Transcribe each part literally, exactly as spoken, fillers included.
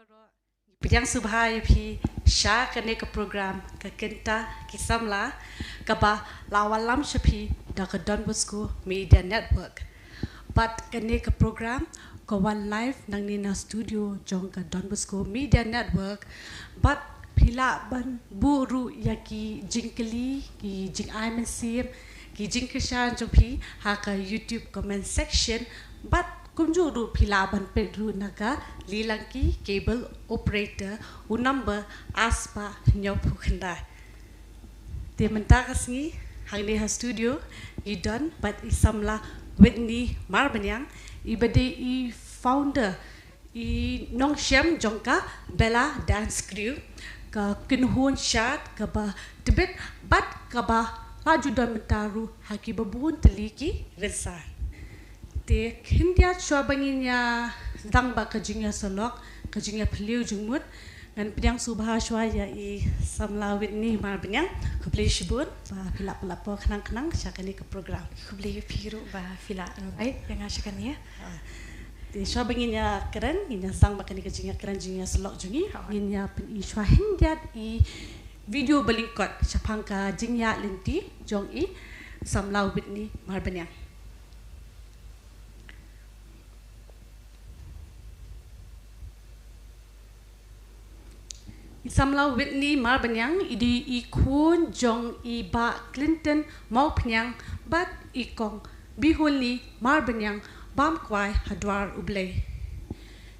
Pdiang sngewbha ïa phi sha kane ka program ka Kynta Ki Samla kaba la wallam sha phi da ka Don Bosco Media Network. Bad kane ka program ka wan live nangne na studio jong ka Don Bosco Media Network. Bad phi lah ban buh ruh ïa ki jingkylli, ki jingai mynsiem, ki jingkyrshan jong phi ha ka YouTube comment section. Bad kumjuh ruh phi lah ban peit ruh na ka Lilang Ki Cable Operator, u number ar spah hynñiewphew khyndai. Te mynta ka sngi hangne ha studio ngi don bad i samla Whitney Marbaniang, iba dei i founder, i nongshim jong ka Bella Dance Crew, ka kynhun shad kaba tbit bad kaba la ju don bynta ruh ha kiba bun tylli ki rynsan. Te khyndiat shuwa ba ngin ïa sdang bad ka jingïasyllok, ka jingïaphylliew jingmut, ngan pdiang sngewbha shuwa ïa i samla Whitney Marbaniang. Khublei shibun ba phi la pynlap por khnang khnang sha kane ka program. Khublei ïa phi ruh ba phi la invite ïa nga sha kane. Ah. Te shuwa ba ngin ïa kren, ngin ïa sdang bad kane ka jingïakren jingïasyllok jong ngi, ngin ïa pyni shuwa khyndiat i video ba lyngkot shaphang ka jingïaid lynti jong i samla Whitney Marbaniang. I samla Whitney Marbaniang i dei i khun jong i bah Clinton Mawphniang bad i kong Bihulni Marbaniang, bam kwai ha dwar U Blei.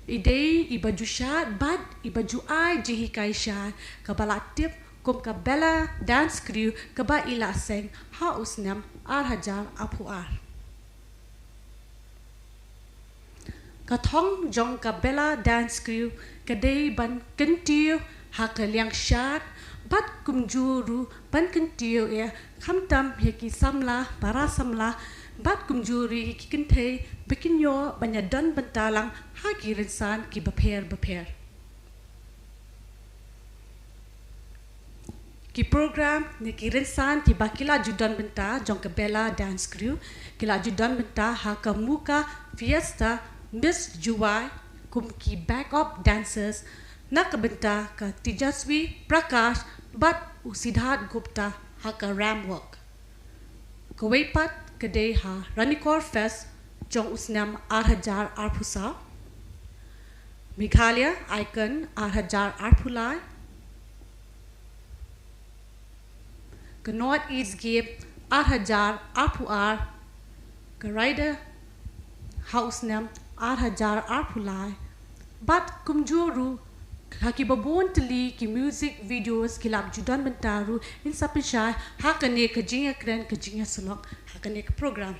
I dei iba ju shad bad iba ju ai jinghikai shad kaba la tip kum ka Bella Dance Crew kaba i la seng ha u snem ar hajar arphew ar. Ka thong jong ka Bella Dance Crew ka dei ban kyntiew ha ka liang shad bad kumjuh ruh ban kyntiew ïa khamtam ïa ki samla para samla bad kumjuh ruh ïa ki kynthei ba kin ïoh ban ïa don bynta lang ha ki rynsan kiba pher bapher. Ki program ne ki rynsan kiba ki la ju don bynta jong ka Bella Dance Crew ki la ju don bynta ha ka Muka Fiesta, Miss Jowai kum ki backup dancers na ka bynta ka Tejaswi Prakash bad u Siddharth Gupta ha ka ramp walk. Kawei pat ka dei ha Ranikor Fest jong u snem ar hajar arphew saw, Meghalaya Icon ar hajar arphew lai, ka North East Game ar hajar arphew ar, ka Ryder ha u snem ar hajar arphew lai, bad kumjuh ruh ha kiba bun tylli ki music videos ki la ju don bynta ruh, ngin sa pynshai ha kane ka jingïakren ka jingïasyllok ha kane ka program.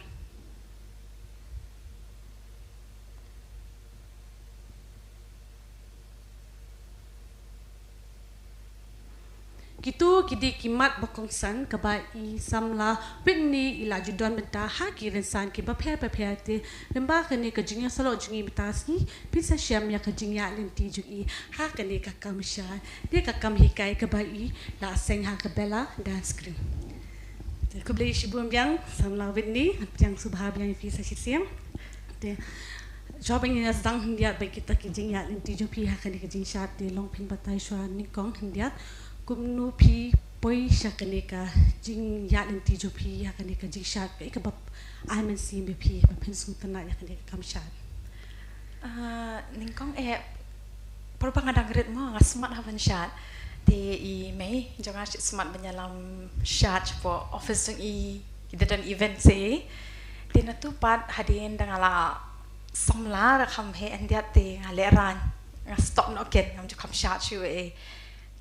Kito ki dei ki mat ba kongsan kaba i samla Whitney i la ju don bynta ha ki rynsan kiba pher bapher. Te lyngba kane ka jingïasyllok jong ngi mynta ka sngi, phin sa shem ïa ka jingïaid lynti jong i ha kane ka kam shad ne ka kam hikai kaba i la seng ha ka Bella Dance Crew. Te khublei shibun biang samla Whitney, pdiang sngewbha biang ïa phi sa shisien. Te shuwa ba ngin ïa sdang khyndiat bad kita ki jingïaid lynti jong phi ha kane ka jingshad, te long phin batai shuwa nyngkong khyndiat kumno phi poi sha kane ka jingïaid lynti jong phi ha kane ka jingshad, kaei kaba ai mynsiem ïa phi ba phin sngewtynnat ïa kane ka kam shad? Ah, nyngkong eh, por ba nga dang rit mo, nga smat ha ban shad. Te i mei jong nga shu smat ban ïalam shad shapoh office jong i, i da don event se. Te nangtu pat hadien da nga la samla da kham heh khyndiat te nga lehraiñ, nga stop noh ken, ngam ju kham shad shuh eh.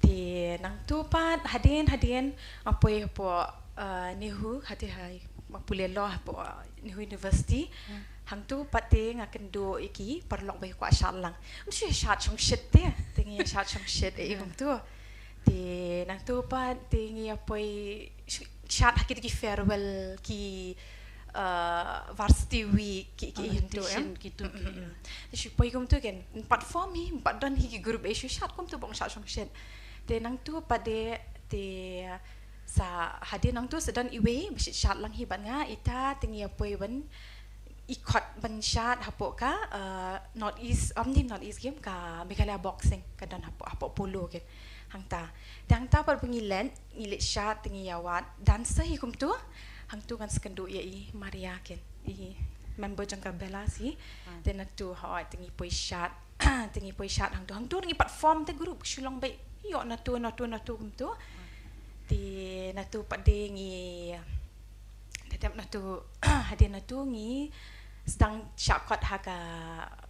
Te nangtu pat hadien hadien nga poi hapoh, uh, NEHU, hati hai, nga pule law hapoh, uh, NEHU University. Hmm. Hangtu pat te nga kynduh ïa ki paralok ba ki kwah shad lang. Ym shu shad shongshit te, te ngi shad shongshit eh, hmm, hangtu. Te nangtu pat te ngi ïa poi sh-, shad ha kito ki farewell, ki, uh, varsity week, ki, ki, ah, hangtu, orientation, em, kito, mm, ki, mm, mm. Te shu poi kumtu ken, ym pat form hi, ym pat don hi ki group eh, shu shad kumtu, bym shad shongshit. Te nangtu pat de, te sa hadien nangtu sa don iwei ba shu shad lang hi bad nga, ita te ngi ïa poi ban i khot ban shad hapoh ka, uh, North East, um, ym North East Game, ka Meghalaya Boxing, ka don hapoh, hapoh Polo kin. Hangta. Te hangta pat ba ngi leit, ngi leit shad, te ngi ïa wad dancer hi kumtu. Hangtu ngan sa kynduh ïa i Maria kin. I member jong ka Bella hi. Te natu, hooid, te ngi poi shad. Te ngi poi shad hangtu. Hangtu ngi perform te group shu long beit. Ïoh natu, natu, natu kumtu. Te natu pat de ngi, te dep natu, hadien natu ngi sdang shah khot ha ka,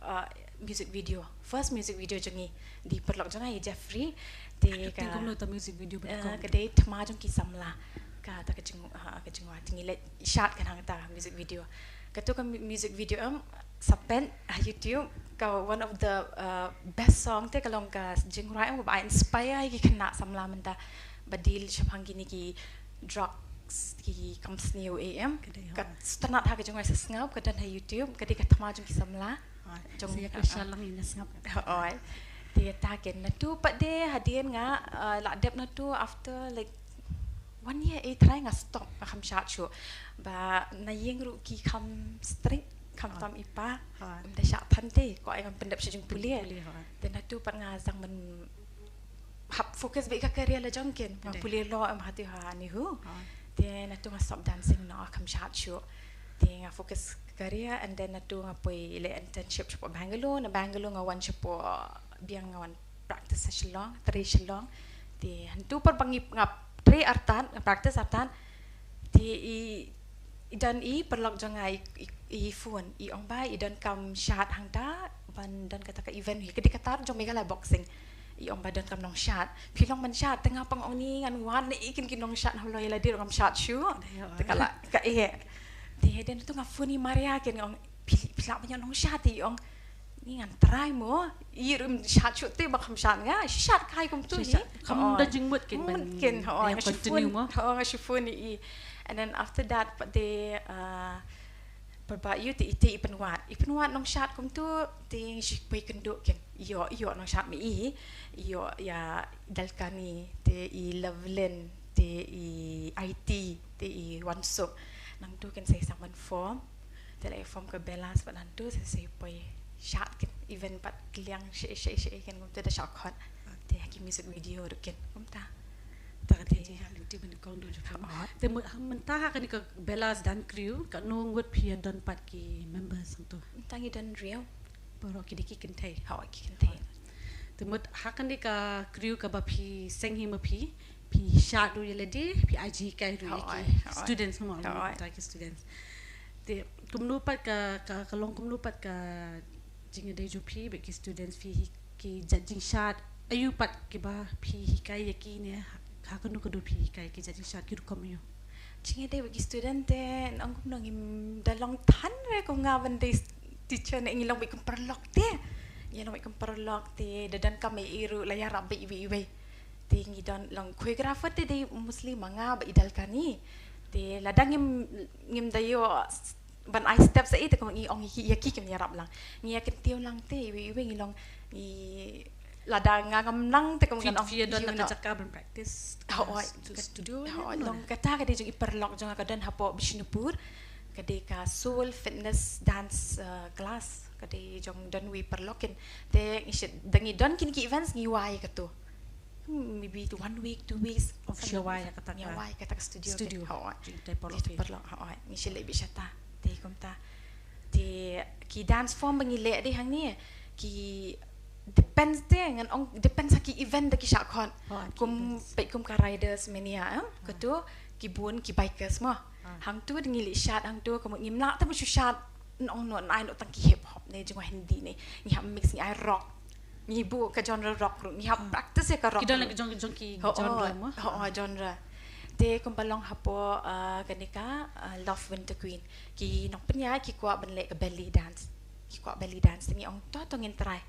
uh, music video. First music video jong ngi, dei paralok jong nga i Jeffrey. Te ka, kumno ta music video ba, uh, ka dei Thma Jong Ki Samla. Kata ka jing, uh, ka jingwad, te ngi leit shad kan hangta music video. Katu ka mu-, music video em, sa peit ha YouTube, ka one of the, uh, best song te, ka long ka jingrwai em ba inspire ïa ki khynnah samla mynta ba dei shaphang kine ki drugs, ki kam sniew em. Ka dei, ka sngewtynnat ha ka jingrwai, sa sngap, ka don ha YouTube, ka dei ka Thma Jong Ki Samla. Jong, sa ïa ka, uh, sha lang ina sngap. Hooid. Te ta kin natu pat de hadien nga, uh, la dep natu after like one year, eh, trai nga stop, nga kham shad shuh. Ba na ïing ruh ki kham strict, kham tam i pa. Ym da shah than te, ko ai ngam pyndep sha jingpule. Te natu pat nga sdang ban hap focus beit ka career la jong kin. Nga pule law em ha te ha NEHU. Te natu nga stop dancing noh, kham shad shuh. Te nga focus career, and then natu nga poi leh internship shapoh Bangalore, na Bangalore nga wan shapoh biang, nga wan practice ha Shillong, trei Shillong. Te hangtu pat ba ngi, nga trei artat, nga practice artat. Te i, i don i paralok jong nga i, i, i phone, i ong ba i don kam shad hangta, ban don kata ka event hi, ka dei kata jong Meghalaya Boxing. I ong ba don kam nongshad. Phi long ban shad? Te nga pang ong ni ngan wan ne i kin ki nongshad, halor ïa lade ruh ngam shad shuh. Te ka la ka eh. Te hadien tu nga phone i Maria kin, nga ong phi, phi lah ban ïoh nongshad? Te i ong ni ngan try mo. I ruh im shad shuh te ba kham shad nga. Shad kai kumtu hi. Kham da jingmut kin ban, mut kin, hooid, nga shu phone, hooid, nga shu phone i. And then after that pat de, uh, Pyrba ïa u te i, te i pynwad. I pynwad nongshad kumtu, te ngi shu poi kynduh kin. Ïoh, ïoh nongshad ma i. Ïoh ïa Dalkani, te i Lovelyn, te i Aiti, te i Wansuk. Nangtu kin sa ïa sdang ban form. Te la ïa form ka Bellas pat nangtu sa, sa ïa poi shad kin. Even pat kylliang shi, shi, shi kin kumtu da shah khot. Te ha ki music video ruh kin kumta. Ta ka dei jingshah lynti ban kong du jong phi. Te mut ha mynta ha kane ka Bellas Dance Crew, katno ngut phi ïa don pat ki members hangto? Mynta ngi don hynriew. Baroh ki dei ki kynthei. Hooid, ki kynthei. Te mut ha kane ka crew kaba phi seng hi ma phi, phi shad ruh ïa lade, phi ai jinghikai ruh ïa ki students, mo, mynta ki students. Te kumno pat ka, ka, ka long kumno pat ka jingïadei jong phi bad ki students, phi hi ki jait jingshad aïu pat kiba phi hikai ïa ki ne ha, ha kano kano phi hikai ki jait jingshad ki rukom aïu? Jingïadei bad ki student te nang kumno, ngim da long than re kum nga ban dei teacher ne, ngi long beit kum paralok te. Ngi long beit kum paralok te, da donkam ei ei ruh la ïarap beit iwei iwei. Te ngi don long choreographer te dei mostly ma nga bad i Dalkani. Te lada ngim, ngim da ïoh ban ai step sa i te kum ngi ong ïa ki, ïa ki kim ïarap lang. Ngi ïa kyntiew lang te iwei iwei, ngi long ngi, lada nga ngam nang te kum ngan ong phi ïa don la ka jaka ban practice. Hooid, ka studio. Hooid, long kata ka dei jong i paralok jong nga ka don hapoh Bishnupur. Ka dei ka Soul Fitness Dance, uh, Class. Ka dei jong don wei paralok kin. Te ngi shu, da ngi don kine ki events ngi wai katu. Hmm, maybe to one week, two weeks. Of shu wai kata ka, wai kata ka studio. Studio. Hooid. Jingtei paralok. Jingtei paralok, hooid. Ngi shu leit beit shata. Te kumta. Te ki dance form ba ngi leh dei hangne, ki depends te, ngan ong depends ha ki event da ki shah khot. Kum peit kum ka Riders Mania em, katu ki bun ki bikers mo. Hangtu da ngi leit shad hangtu, ka mut ngim lah te ban shu shad nong noh, nai noh tang ki hip hop ne jingwa Hindi ne. Ngi hap mix, ngi ai rock. Ngi buh ka genre rock ruh, ngi hap practice ïa ka rock. Ki don la ki jong, jong ki genre mo. Hooid, genre. Te kumba long hapoh, uh, kane ka, uh, Love Winter Queen, ki nongpynïaid ki kwah ban leh ka belly dance. Ki kwah belly dance, te ngi ong to, to ngin try.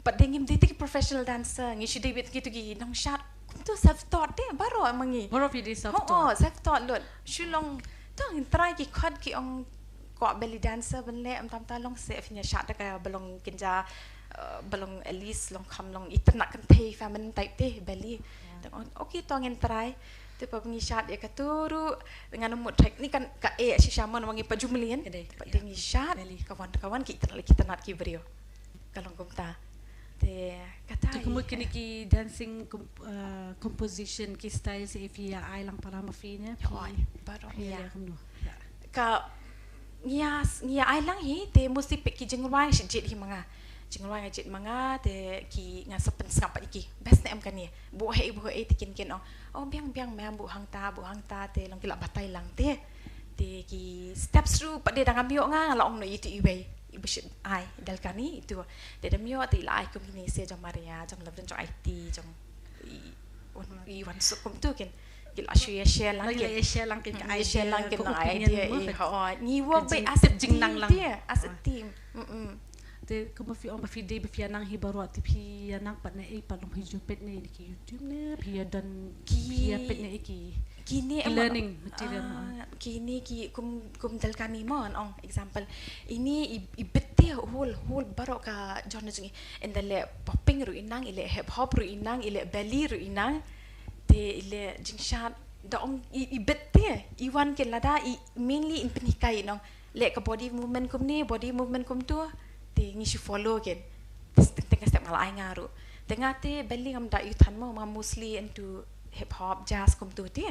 Pat de ngim dei te ki professional dancer, ngi shu dei beit kitu ki nongshad. Kumtu self taught te baroh ma ngi. Baroh phi dei self taught. Hooid, self taught lut. Shu long to ngin try, ki khot ki ong kwah belly dancer ban leh, mynta mynta long seh phin ïa shad da kaba long kynja, uh, ba long at least long kham long itynnat kynthei, feminine type te belly. Te ong okay, to ngin try. Te pat ba ngi shad ïa katu ruh, ngan ym mut thait, ni kan ka eh shisha mo, namar ngi pat ju mlien. Ka dei, pat ïa, ngi shad, belly. Ka wan, ka wan ki itynnad, ki itynnad ki briew. Ka long kumta. Te kata. Te kumno ïa kine ki dancing comp-, uh, composition, ki style, se phi ïa ai lang para ma phi ne, phi, hooid, baroh phi ïa, ïa kumno? Ka ngi ïa, ngi ïa ai lang hi, te mostly peit ki jingrwai shi jied hi ma nga. Jingrwai nga jied ma nga, te ki nga sa pynsngap pat ïa ki. Best ne em kane. Buh hei, buh hei, te kin kin ong, "Oh, biang, biang, mem, buh hangta, buh hangta," te long ki la batai lang te. Te ki steps ruh pat de dang ngam ïoh nga, nga la ong noh ïa itu iwei. Iba shit ai, Dalkani itu. Te dang ym ïoh te i la ai kum kine se jong Maria, jong Lavin, jong Aiti, jong i wan, i wan suk kumtu kin. Ki la shu ïa share lang kin. Ki la ïa share lang kin ka idea, kum opinion mo, i, ka, hooid. Ngi work by as a team, as a team. Mm-mm. Te kumba phi ong ba phi dei ba phi ïa nang hi baroh, te phi ïa nang pat ne ei pat, long phi ju peit ne ki YouTube ne, phi ïa don, phi ïa peit ne ei ki, kine ki learning material, ah, kine ki kum, kum Dalkani mo, ngan ong example. Ine i, i bit te whole, whole baroh ka genre jong i. Ynda leh popping ruh i nang, i leh hip hop ruh i nang, i leh belly ruh i nang. Te i leh jingshad, da ong i, i bit te, i wan kin lada, i mainly in pynhikai i nong. Leh ka body movement kumne, body movement kumtu. Te ngi shu follow kin. Te teng teng ka step nga la ai nga ruh. Te nga te belly ngam da ïoh than mo, nga mostly into hip hop, jazz kumtu te.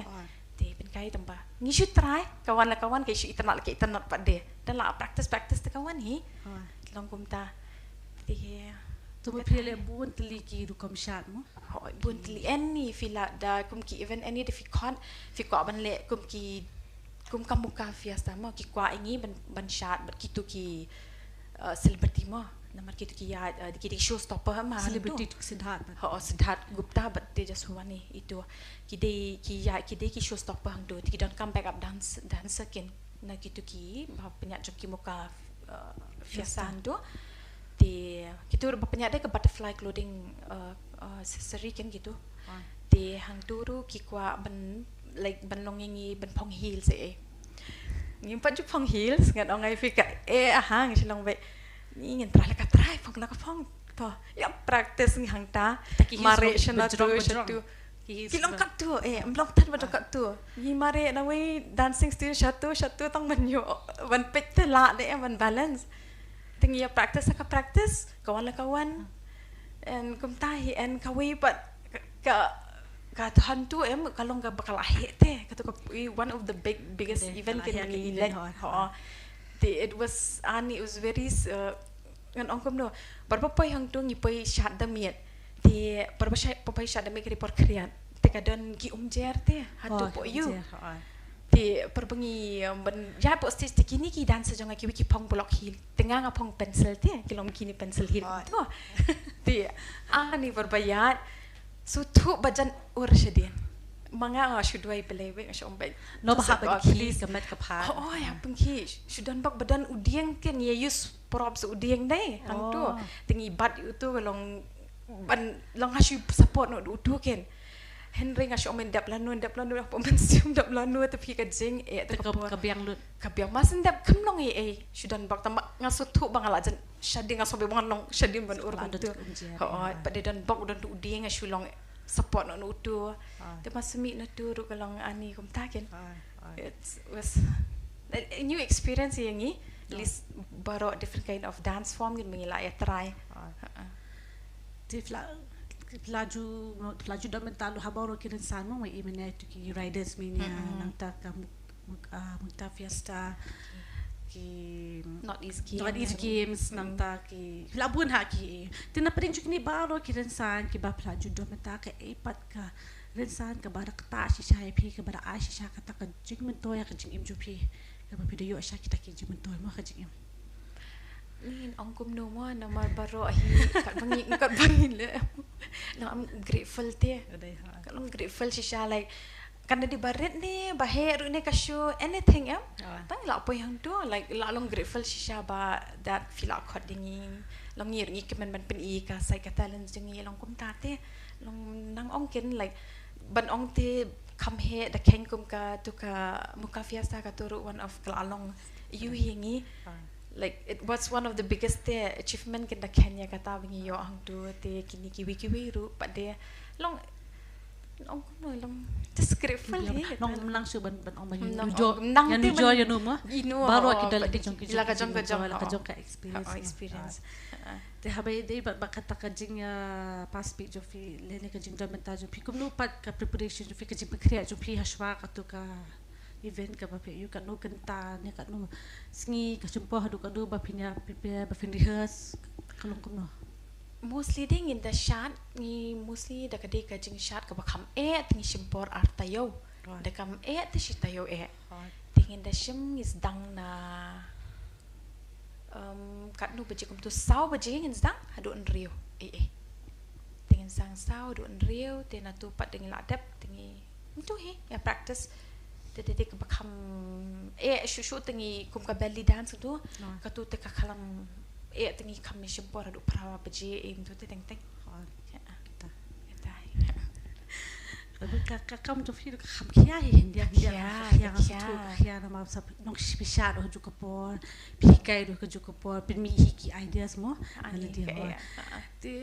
Te pynhikai tang ba ngi shu try, ka wan la ka wan, ka shu itynnad la ka itynnad pat de. Te la practice, practice te ka wan hi. Long kumta. Te. Tu ma phi leh bun tylli ki rukom shad mo? Hooid, bun tylli, any phi la da kum ki event, any da phi khot, phi kwah ban leh kum ki, kum ka Muka Fiesta mo, ki kwah ïa ngi ban, ban shad bad kitu ki, uh, celebrity mo. Namar kitu ki ïa, uh, ki dei showstopper mo. Celebrity tu Siddharth. Hooid, Siddharth Gupta bad Tejas Huwani itu. Ki dei ki ïa, ki dei ki showstopper hangtu. Te ki don kam backup dance, dancer kin. Na kitu kiba pynïaid jong ki Muka, uh, Fiesta hangtu. Te kitu ruh ba pynïaid de ka butterfly clothing, uh, uh, accessory kin kitu. Te hangtu ruh ki kwah ban, like, ban long ïa ngi ban phong heels eh. Ngim pat ju phong heels, ngan ong ïa phi ka eh, aha, ngi shu long beit. Ngi ngin try la ka try, phong la ka phong. To, ïa practice ngi hangta. Mareh shano tu shatu. Ki long katto, eh, ym long than ba dei katto. Ngi mareh na wei dancing studio shatu, shatu tang ban ïoh, ban peit te lah de, eh, ban balance. Te ngi ïa practice ka practice, ka wan la ka wan. And kumta hi, and kawei pat ka, ka, ka hangtu em, ka long kaba ka la heh te, katu ka, one of the big, biggest event kin ngi leh. Hooid. Te it was, ani, it was very, uh, ngan ong kumno, barabor poi hangtu ngi poi shad da miet. Te barabor shad, poi shad da miet ka dei por khriat. Te ka don ki umjer te, hangtu poi ïu. Te barabor ngi, um, ban ïaid hapoh stage te kine ki dancer jong nga kiwei ki phong block heel. Te nga nga phong pencil te, ki long kine pencil heel. To. Te ani barabor ïaid. Sngewthuh ba jan ur shadien. Ma nga nga shu duwai Blei wei, nga shu ong Blei. No ba hap ban khih ka met ka phad. Oh, oh, ïa pynkhih. Shu don bok ba don u dieng kin, ïa use props u dieng dei hangtu. Te ngi bat ïa utu ka long ban long, nga shu support noh da utu kin. Hynrei nga shu ong men dep lano, dep lano, hapoh mynsiem dep lano, te phi ka jing, eh, te ka por ka biang lut. Ka biang, ma shen dep kam long ei ei, shu don bok, tang ba nga sngewthuh ba nga la jan shadien, nga sngewbha ba ngan long shadien ban ur kumtu. Hooid, pat de don bok, don tu u dieng, nga shu long support noh na utu. Te ma shu mih na tu ruh ka long ani kumta kin. It was a, a new experience ïa ngi. At least baroh different kind of dance form kin ba ngi la ïa try. Te phi la, phi la ju, phi la ju don mynta ruh ha baroh ki rynsan mo, ma i mynne tu ki riders mynne, nangta ka Muk-, Muk-, ah, Mukta Fiesta, ki North East Games, North East Games, nangta ki, phi la bun ha ki. Te na pdeng jong kine baroh ki rynsan kiba phi la ju don mynta, kaei pat ka rynsan kaba da ktah shisha ïa phi, kaba da ai shisha kata ka jingmyntoi ïa ka jingim jong phi, kaba phi da ïoh sha kita ki jingmyntoi mo ha ka jingim? Ngin ong kumno mo, namar baroh hi, katba ngi, katba ngi leh. Long, I'm grateful te. Ka dei, ha. Ka long grateful shisha, like, kan da dei ba rit ne, ba heh ruh ne ka show, anything em. Tang la poi hangtu, like, la long grateful shisha ba that phi la khot ïa ngi. Long ngi ruh ngi kmen ban pyni ka side ka talent jong ngi, long kumta te. Long nang ong kin, like, ban ong te kham heh da kheiñ kum katu ka Muka Fiesta, katu ruh one of ka la long ïa u hi ngi. Like, it was one of the biggest, eh, achievement kin da kheiñ ïa kata ba ngi ïoh hangtu te kine kiwei kiwei ruh pat de long Ong kumno long, just grateful hi. Nong nang shu ban ban ong ban yu jor, nang yu jor yu no mo. Baroh ki don la ka jong ki jong ka jong ka experience. Te haba dei ba kata ka jing, past phi jong phi lane ka jingdon bynta jong phi, kumno pat ka preparation jong phi, ka jingpynkhreh jong phi hashwa katu ka event kaba phi ïoh, katno kynta ne katno sngi ka shim por haduh katno ba phin ïa prepare, ba phin rehearse, ka long kumno? Mostly dei ngin da shad, ngi mostly da ka dei ka jingshad kaba kham eh, te ngi shim por ar taïew. Da kham eh te shi taïew eh. Te ngin da shim, ngi sdang na, um, katno baje kumto, saw baje ngin sdang haduh hynriew. Eh eh. Te ngin sdang saw haduh hynriew, te natu pat da ngi la dep, te ngi Ntu hi ïa practice. Te te te kaba kham eh shu shu te ngi kum ka belly dance tu. Katu te ka khlem eh te ngi kham shim por haduh phra baje, eh, ntu te teng teng. Kita. Kita. Ka ka kam jong phi ka kham khia hi, hyndia hyndia. Khia, khia. Nong shi phi shad haduh ka por, phi kai haduh ka por, pynmih hi ki ideas mo. Melody ho. Te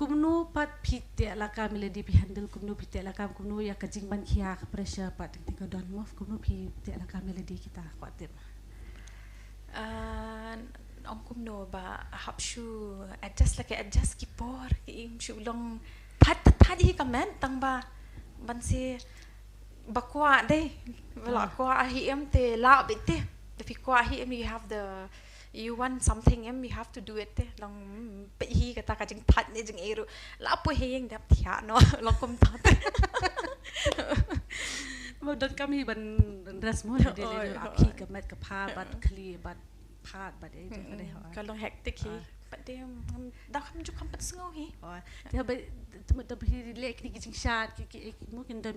Kumno pat phi teh la ka Melody, phi handle kumno, phi teh la ka kumno ïa ka jingban khia, ka pressure pat te ka don mo, kumno phi teh la ka Melody, kita kwah tip? Ah, ong kumno ba hap shu adjust, la ka adjust ki por, ki im shu long pat pat hi ka met, tang ba ban se ba kwah dei, ba la kwah hi em te la beit te. Te phi kwah hi em, you have the, you want something em, you have to do it te. Long, mm, peit hi kata ka jingthait ne jingeh ruh. La poi hi ïeng dep thiah noh, long kumta te. Mo don kam hi ban rest mo, dei dei ap hi ka met ka pha bad khlieh bad pha bad eh, ka dei ho. Ka long hectic hi. Bad dei, mm, da kham ju kham pat sngew hi. Te ba te ba hi leh kine ki jingshad ki ki mo, kin don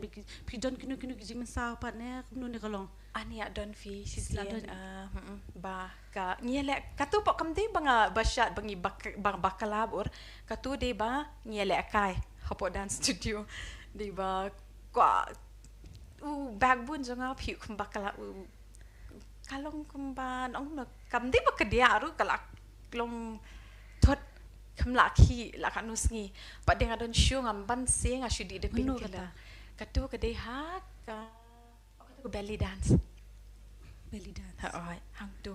phi don kino kino ki jingmynsaw pat ne kumno ne ka long? Ani ïa don phi shisien, ah, mm, ba ka ngi leh katu pat kam dei ba nga ba shad ba ngi ba ba bakla bor. Katu dei ba ngi leh kai hapoh dance studio. Dei ba kwah u backbone jong nga phi kum bakla u ka long kumba nong no kam dei ba ka dia ruh ka la long thot kam la ki la ka nus ngi. Pat dei nga don shu ngam ban se nga shu dih da painkiller. Katu ka dei ha ka Belly dance. Belly dance. Ha, oi, hangtu.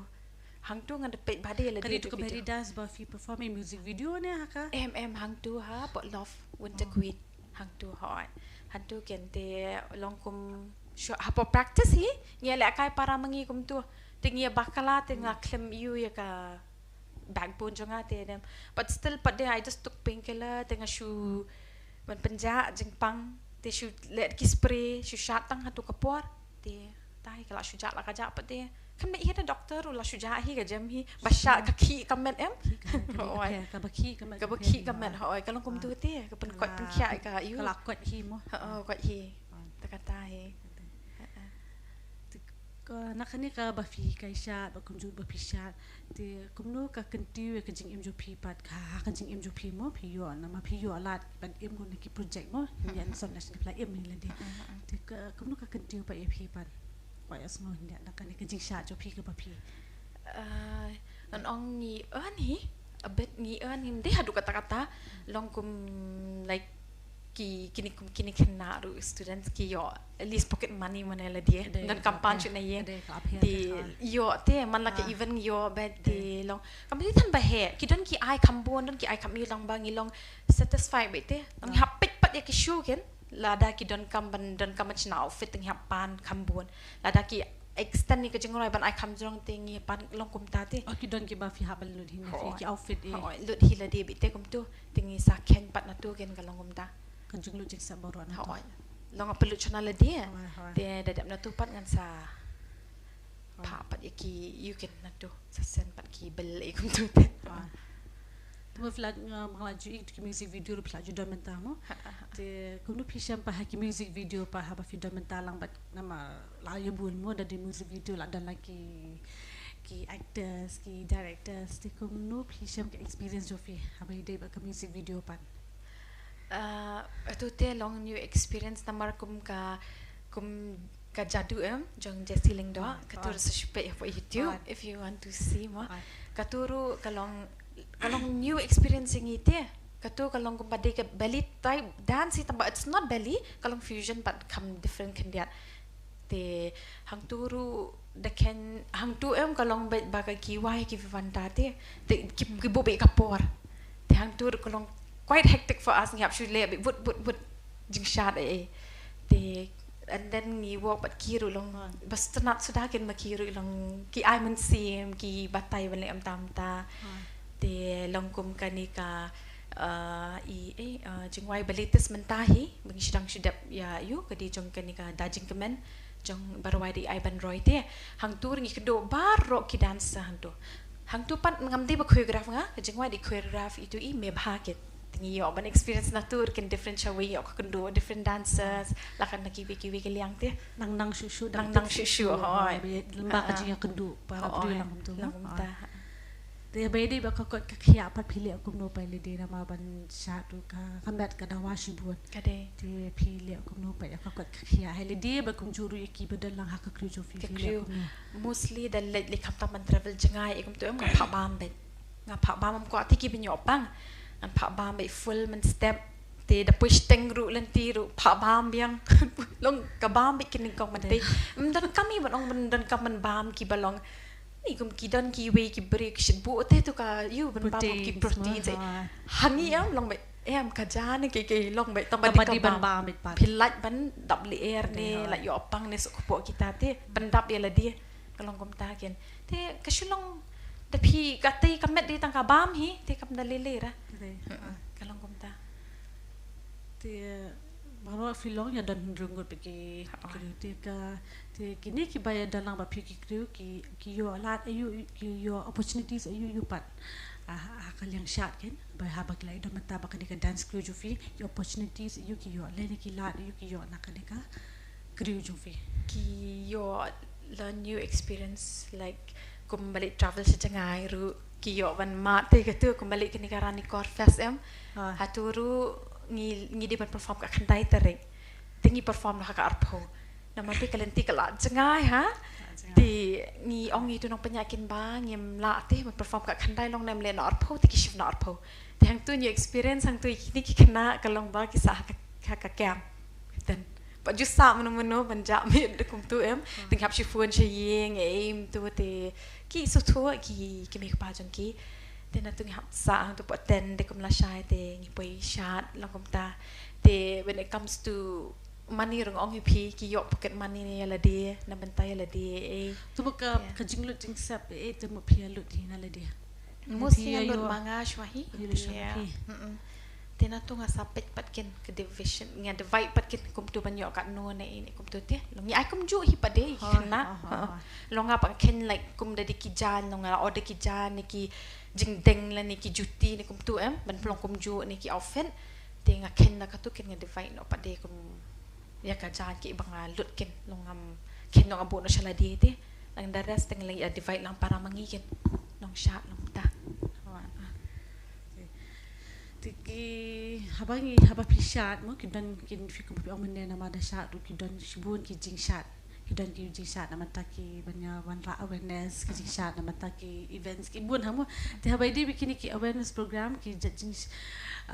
Hangtu ngan da peit ba dei la dei tu ka belly dance ba phi perform in music video ne ha ka? Em, em, hangtu ha, pot Love Winter Queen. Hangtu, hoi. Hangtu ken te long kum shu, ha pot practice hi, ngi leh kai para ma ngi kumtu. Te ngi bakla te nga khlem ïoh ïa ka backbone jong nga te dem. But still pat dei I just took painkiller te nga shu ban pynjah jingpang te shu leh ki spray shu shad tang ha tu ka por te tai ka la shu jah la ka jah pat te. Kan mei hi da doctor u la shu jah hi ka jem hi ba shad ka khih ka met em. Ka ba khih ka met, ka ba khih ka met hoi ka long kumtu te ka pynkot pynkhiah ka ïoh. Ka la kot hi mo. Ha, kot hi. Ta kata hi. Ka na kane kaba phi kai shad ba kumjuh ba phi shad te kumno ka kyntiew ïa ka jingim jong phi pat ka ha ka jingim jong phi mo phi ïoh na ma phi ïoh lad ban im ko na ki project mo ïa na son na shin pla im ni lade te kumno ka kyntiew pat ïa phi pat kwah ïa sngew ïa na kane ka jingshad jong phi kaba phi. Ngan ong ngi earn hi a bit ngi earn hi ym dei haduh katta katta long kum like ki kine kum kine khynnah ruh students ki ïoh at least pocket money mane la dei. Don kam pan shuh na ïing. Te ïoh te man la ka event ïoh bad te long kam dei than ba heh ki don ki ai kham bun don ki ai kham ïoh long ba ngi long satisfied bad te ngi hap peit pat ïa ki show ken lada ki don kam ban don kam chna outfit te ngi hap pan kham bun lada ki extend ïa ka jingroi ban ai kham jrong te ngi pan long kumta te. Oh ki don kiba phi hap ban lut hi na ki outfit eh. Lut hi la dei bad te kumtu te ngi sa kheiñ pat na tu ken ka long kumta. Ka jinglut jingsah baroh na tu. Long apa lut shana la dei. Te da dep na tu pat ngan sa pha pat ïa ki ïu ken na tu sa send pat ki bill eh kumtu te. Te mo phi la nga ma la ju i ki music video ruh phi la ju don mynta mo. Te kumno phi shem pat ha ki music video pat haba phi don mynta lang bad namar la ïa bun mo da dei music video la don lang ki ki actors ki directors te kumno phi shem ka experience jong phi haba ïadei bad ka music video pat. Atu te long new experience namar kum ka kum ka jadu em jong Jessie Lyngdoh katu ruh sa shu peit hapoh YouTube if you want to see mo. Katu ruh ka long ka long new experience ïa ngi te. Katu ka long kumba dei ka belly type dance hi, tangba it's not belly, ka long fusion pat kham different khyndiat. Te hangtu ruh da khein hangtu em ka long beit ba ka kiwei ki vivanta te, te ki, ki buh beit ka por. Te hangtu ruh ka long quite hectic for us, ngi hap shu leh beit wut wut wut jingshad ei ei. Te and then ngi walk bad ki ruh long, ba sngewtynnat suda kin ma ki ruh long ki ai mynsiem, ki batai ban leh mynta mynta. Te long kum kane ka, uh, i, eh, uh, jingwai ba latest mynta hi ba ngi sdang shu dep ïa ïu, ka dei jong kane ka Da Jingkmen jong ba rwai da i Ivan Roy. Te hangtu ruh ngi kynduh baroh ki dancer hangtu. Hangtu pat ngam dei ba choreograph nga, ka jingwai da i choreograph itu i Mebha Kit. Te ngi ïoh ban experience na tur kin different shawei, ïoh ka kynduh different dancers, la ka na kiwei kiwei ki liang te. Nang nang shuh shuh, nang nang shuh shuh, hooid. Lem bad ka jingïakynduh para briew lang kumtu. Lang kumta. Te ba ïadei bad ka kot ka khiah pat phi leh kumno pat ïa lade, namar ban shad ruh ka, ka met ka dawa shibun. Ka dei. Te phi leh kumno pat ïa ka kot ka khiah ha lade bad kumjuh ruh ïa kiba don lang ha ka crew jong phi, phi leh kumno? Mostly da leit lei khamtam ban travel jngai ei kumtu em, nga phah bam beit. Nga phah bam, ngam kwah te ki ban ïoh pang. Ngan phah bam beit full mynstep. Te da poi shiteng ruh lynti ruh phah bam biang. Long ka bam beit ki nyngkong mynta. Ym donkam i ban ong ban donkam ban bam kiba long, i kum ki don kiwei ki briew ki shit buh te tu ka ïu ban bam ki protein. Ha ngi em long beit, em ka ja ne ki ki long beit, tangba dei ka bam. Phi lait ban dap lyer ne la ïoh pang ne suk kpoh kita te ban dap ïa lade. Ka long kumta ken. Te ka shu long da phi, ka te ka met dei tang ka bam hi, te kam da lei lei ra. Ka long kumta. Te baroh phi long ïa don hynriew ngut bad ki crew, te ka, te kine kiba ïa don lang bad phi ki crew ki, ki ïoh lad aïu, ki ïoh opportunities aïu aïu pat ha ka liang shad ken, ba haba ki la ïa don mynta bad kane ka dance crew jong phi, ki opportunities aïu ki ïoh, lane ki lad aïu ki ïoh na kane ka crew jong phi? Ki ïoh la new experience, like kumba leit travel sha jngai ruh ki ïoh ban mad te katu, kumba leit kane ka Ranikor Fest em. Hatu ruh ngi, ngi dei ban perform ka khyndai tarik. Te ngi perform ha ka arphew. Namar te ka lynti ka la jngai ha. Te ngi ong ïa itu nongpynïaid kin ba ngim lah te ban perform ka khyndai, long ne em leh na arphew, te ki shift na arphew. Te hangtu new experience, hangtu ïa kine ki khynnah ka long ba ki sah ha ka, ha ka camp. Then pat ju sah mano mano ban jah miet da kumtu em. Te ngi hap shu phone sha ïing ei kumtu, te ki sngewthuh ki, ki mei kpa jong ki. Te nangtu ngi hap sah hangtu pat tent, te kum lashai te ngi poi shad long kumta. Te when it comes to money ruh nga ong ïa phi, ki ïoh pocket money ne ïa lade, na bynta ïa lade ei. Te mo ka, ka jinglut jingsep ei, te mo phi ïa lut hi na lade? Mostly nga lut ma nga shuwa hi. Te nangtu nga sa peit pat ken ka division, nga divide pat ken kumtu ban ïoh katno ne ei ne kumtu te. Long ngi ai kumjuh hi pat de ki khynnah. Long nga pat khein like kum da dei ki jaiñ, long nga order ki jaiñ ne ki jingdeng lane ki juti ne kumtu em, ban pynlong kumjuh ne ki outfit. Te nga khein na katu ken nga divide noh pat de kum ïa ka jaiñ kiba nga lut ken, long ngam khein noh nga buh noh sha lade te. Nang da rest te nga la ïa divide lang para ma ngi ken. Long shad long ta. Te ki, haba ngi, haba phi shad mo, ki don, kin phi kum phi ong mynne namar da shad ruh ki don shibun ki jingshad. Ki don ki jingshad na bynta ki ban ïa wanrah awareness, ki jingshad na bynta ki events ki bun ha mo. Te haba ïadei bad kine ki awareness program, ki jait jing,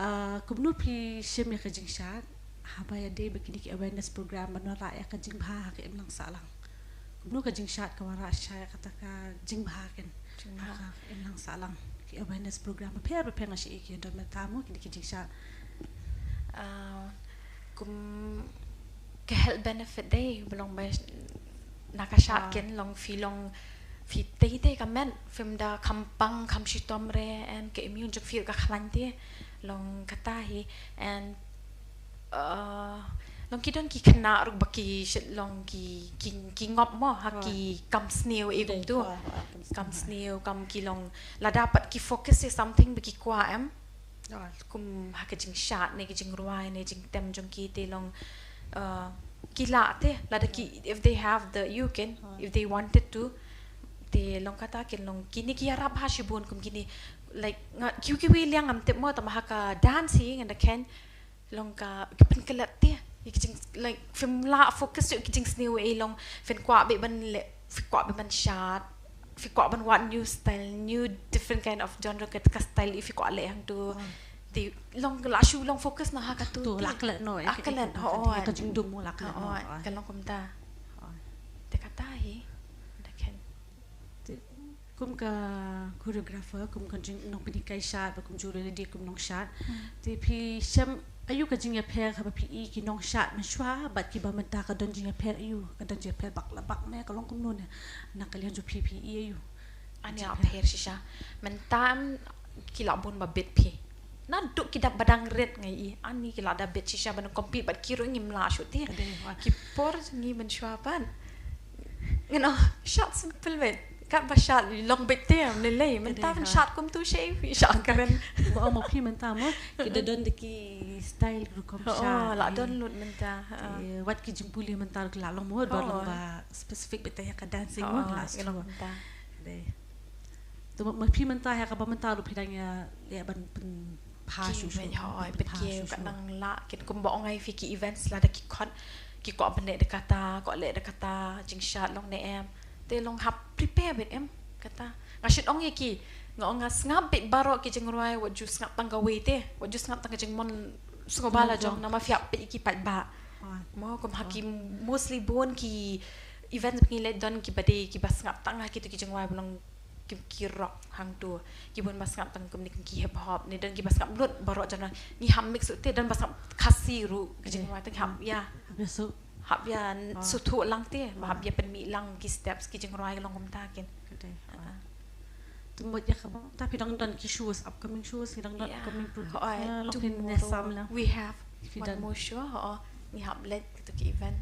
ah, kumno phi shim ïa ka jingshad haba ïadei bad kine ki awareness program ban wanrah ïa ka jingbha ha ka imlang sahlang? Kumno ka jingshad ka wanrah shai ïa kata ka jingbha ken ha ka imlang sahlang? Ki awareness program bapher bapher nga shu ïohi ki don mynta mo kine ki jingshad. Ah, kum ka health benefit dei ba long ba na ka shad ken, long phi long phi tei tei ka met, phim da kham pang kham shitom re, and ka immune jong phi ruh ka khlaiñ te, long kata hi. And, uh, long ki don ki khynnah ruh ba ki shit long ki, ki, ki ngop mo ha ki kam sniew ei kumtu. Kam sniew, kam ki long lada pat ki focus ïa something ba ki kwah em. Kum ha ka jingshad ne ka jingrwai ne jingtem jong ki te long, uh, ki lah te, lada ki, if they have the, you can, if they wanted to. Te long kata ken long kine ki ïarap ha shibun kum kine, like, nga, kiwei kiwei liang ngam tip mo, tangba ha ka dance hi nga da khein long ka, ka pynklet te. Ïa ki jing, like, phim lah focus ïa ki jingsniew ei, long phin kwah beit ban leh, phi kwah beit ban shad, phi kwah ban wad new style, new different kind of genre, ka, ka style ei phi kwah leh hangtu. Te long la shu long focus na ha katu. Tu la klet no, eh, la klet, ho, ka jingdum la klet no. Ka long kumta. Te kata hi. Da khein. Te kum ka choreographer, kum ka jing nongpynhikai shad, ba kum ju leh kum nongshad. Te phi shem aïu ka jingïapher haba phi i ki nongshad mynshuwa bad kiba mynta, ka don jingïapher aïu, ka don jingïapher bak la bak ne, ka long kumno ne? Na ka liang jong phi, phi i aïu? Ani ïapher shisha. Mynta ki la bun ba bit phi. Naduh ki dap ba dang rit nga i. Ani ki la da bit shisha ban compete bad ki ruh ngim lah shuh te. Ki por ngi mynshuwa pat. Ngan ong shad simple bit. Katba shad long bit te, ym lei lei. Mynta ban shad kumtu shei, shad kren. Ba ong ma phi mynta mo, ki da don da ki style rukom shad. La don lut mynta. Wat ki jingpule mynta ruh ki la long mo, ba long ba specific bit te ïa ka dancing mo, la long mynta. Te ma phi mynta ha kaba mynta ruh phi dang ïa, ïa ban pynbha shuh shuh, pynbha shuh shuh. Ka nang lah kin kumba ong ai phi ki events lada ki khot, ki kwah ban leh da kata, kwah leh da kata, jingshad long ne em. Te long hap prepare beit em kata. Nga shu ong ïa ki, nga ong nga sngap beit baroh ki jingrwai, wat ju sngap tang kawei te, wat ju sngap tang ka jingmon sngewbha la jong, namar phi hap peit ïa ki paidbah. Mo kum ha ki mostly bun ki events ba ngi leh don kiba dei kiba sngap tang ha kitu ki jingrwai ba long ki, ki rock hangtu, ki bun ba sngap tang kumne ki hip hop, ne don kiba sngap lut baroh genre, ngi hap mix te, don ba sngap Khasi ruh ki jingrwai te, hap ïa, hap ïa sngewthuh lang te, ba hap ïa pynmih lang ki steps ki jingrwai long kumta kin. Te mo ïa kaba mynta phi dang don ki shows, upcoming shows, phi dang don upcoming project. Long phi ne sam lang. We have one more show, ho, ngi hap leh kitu ki event.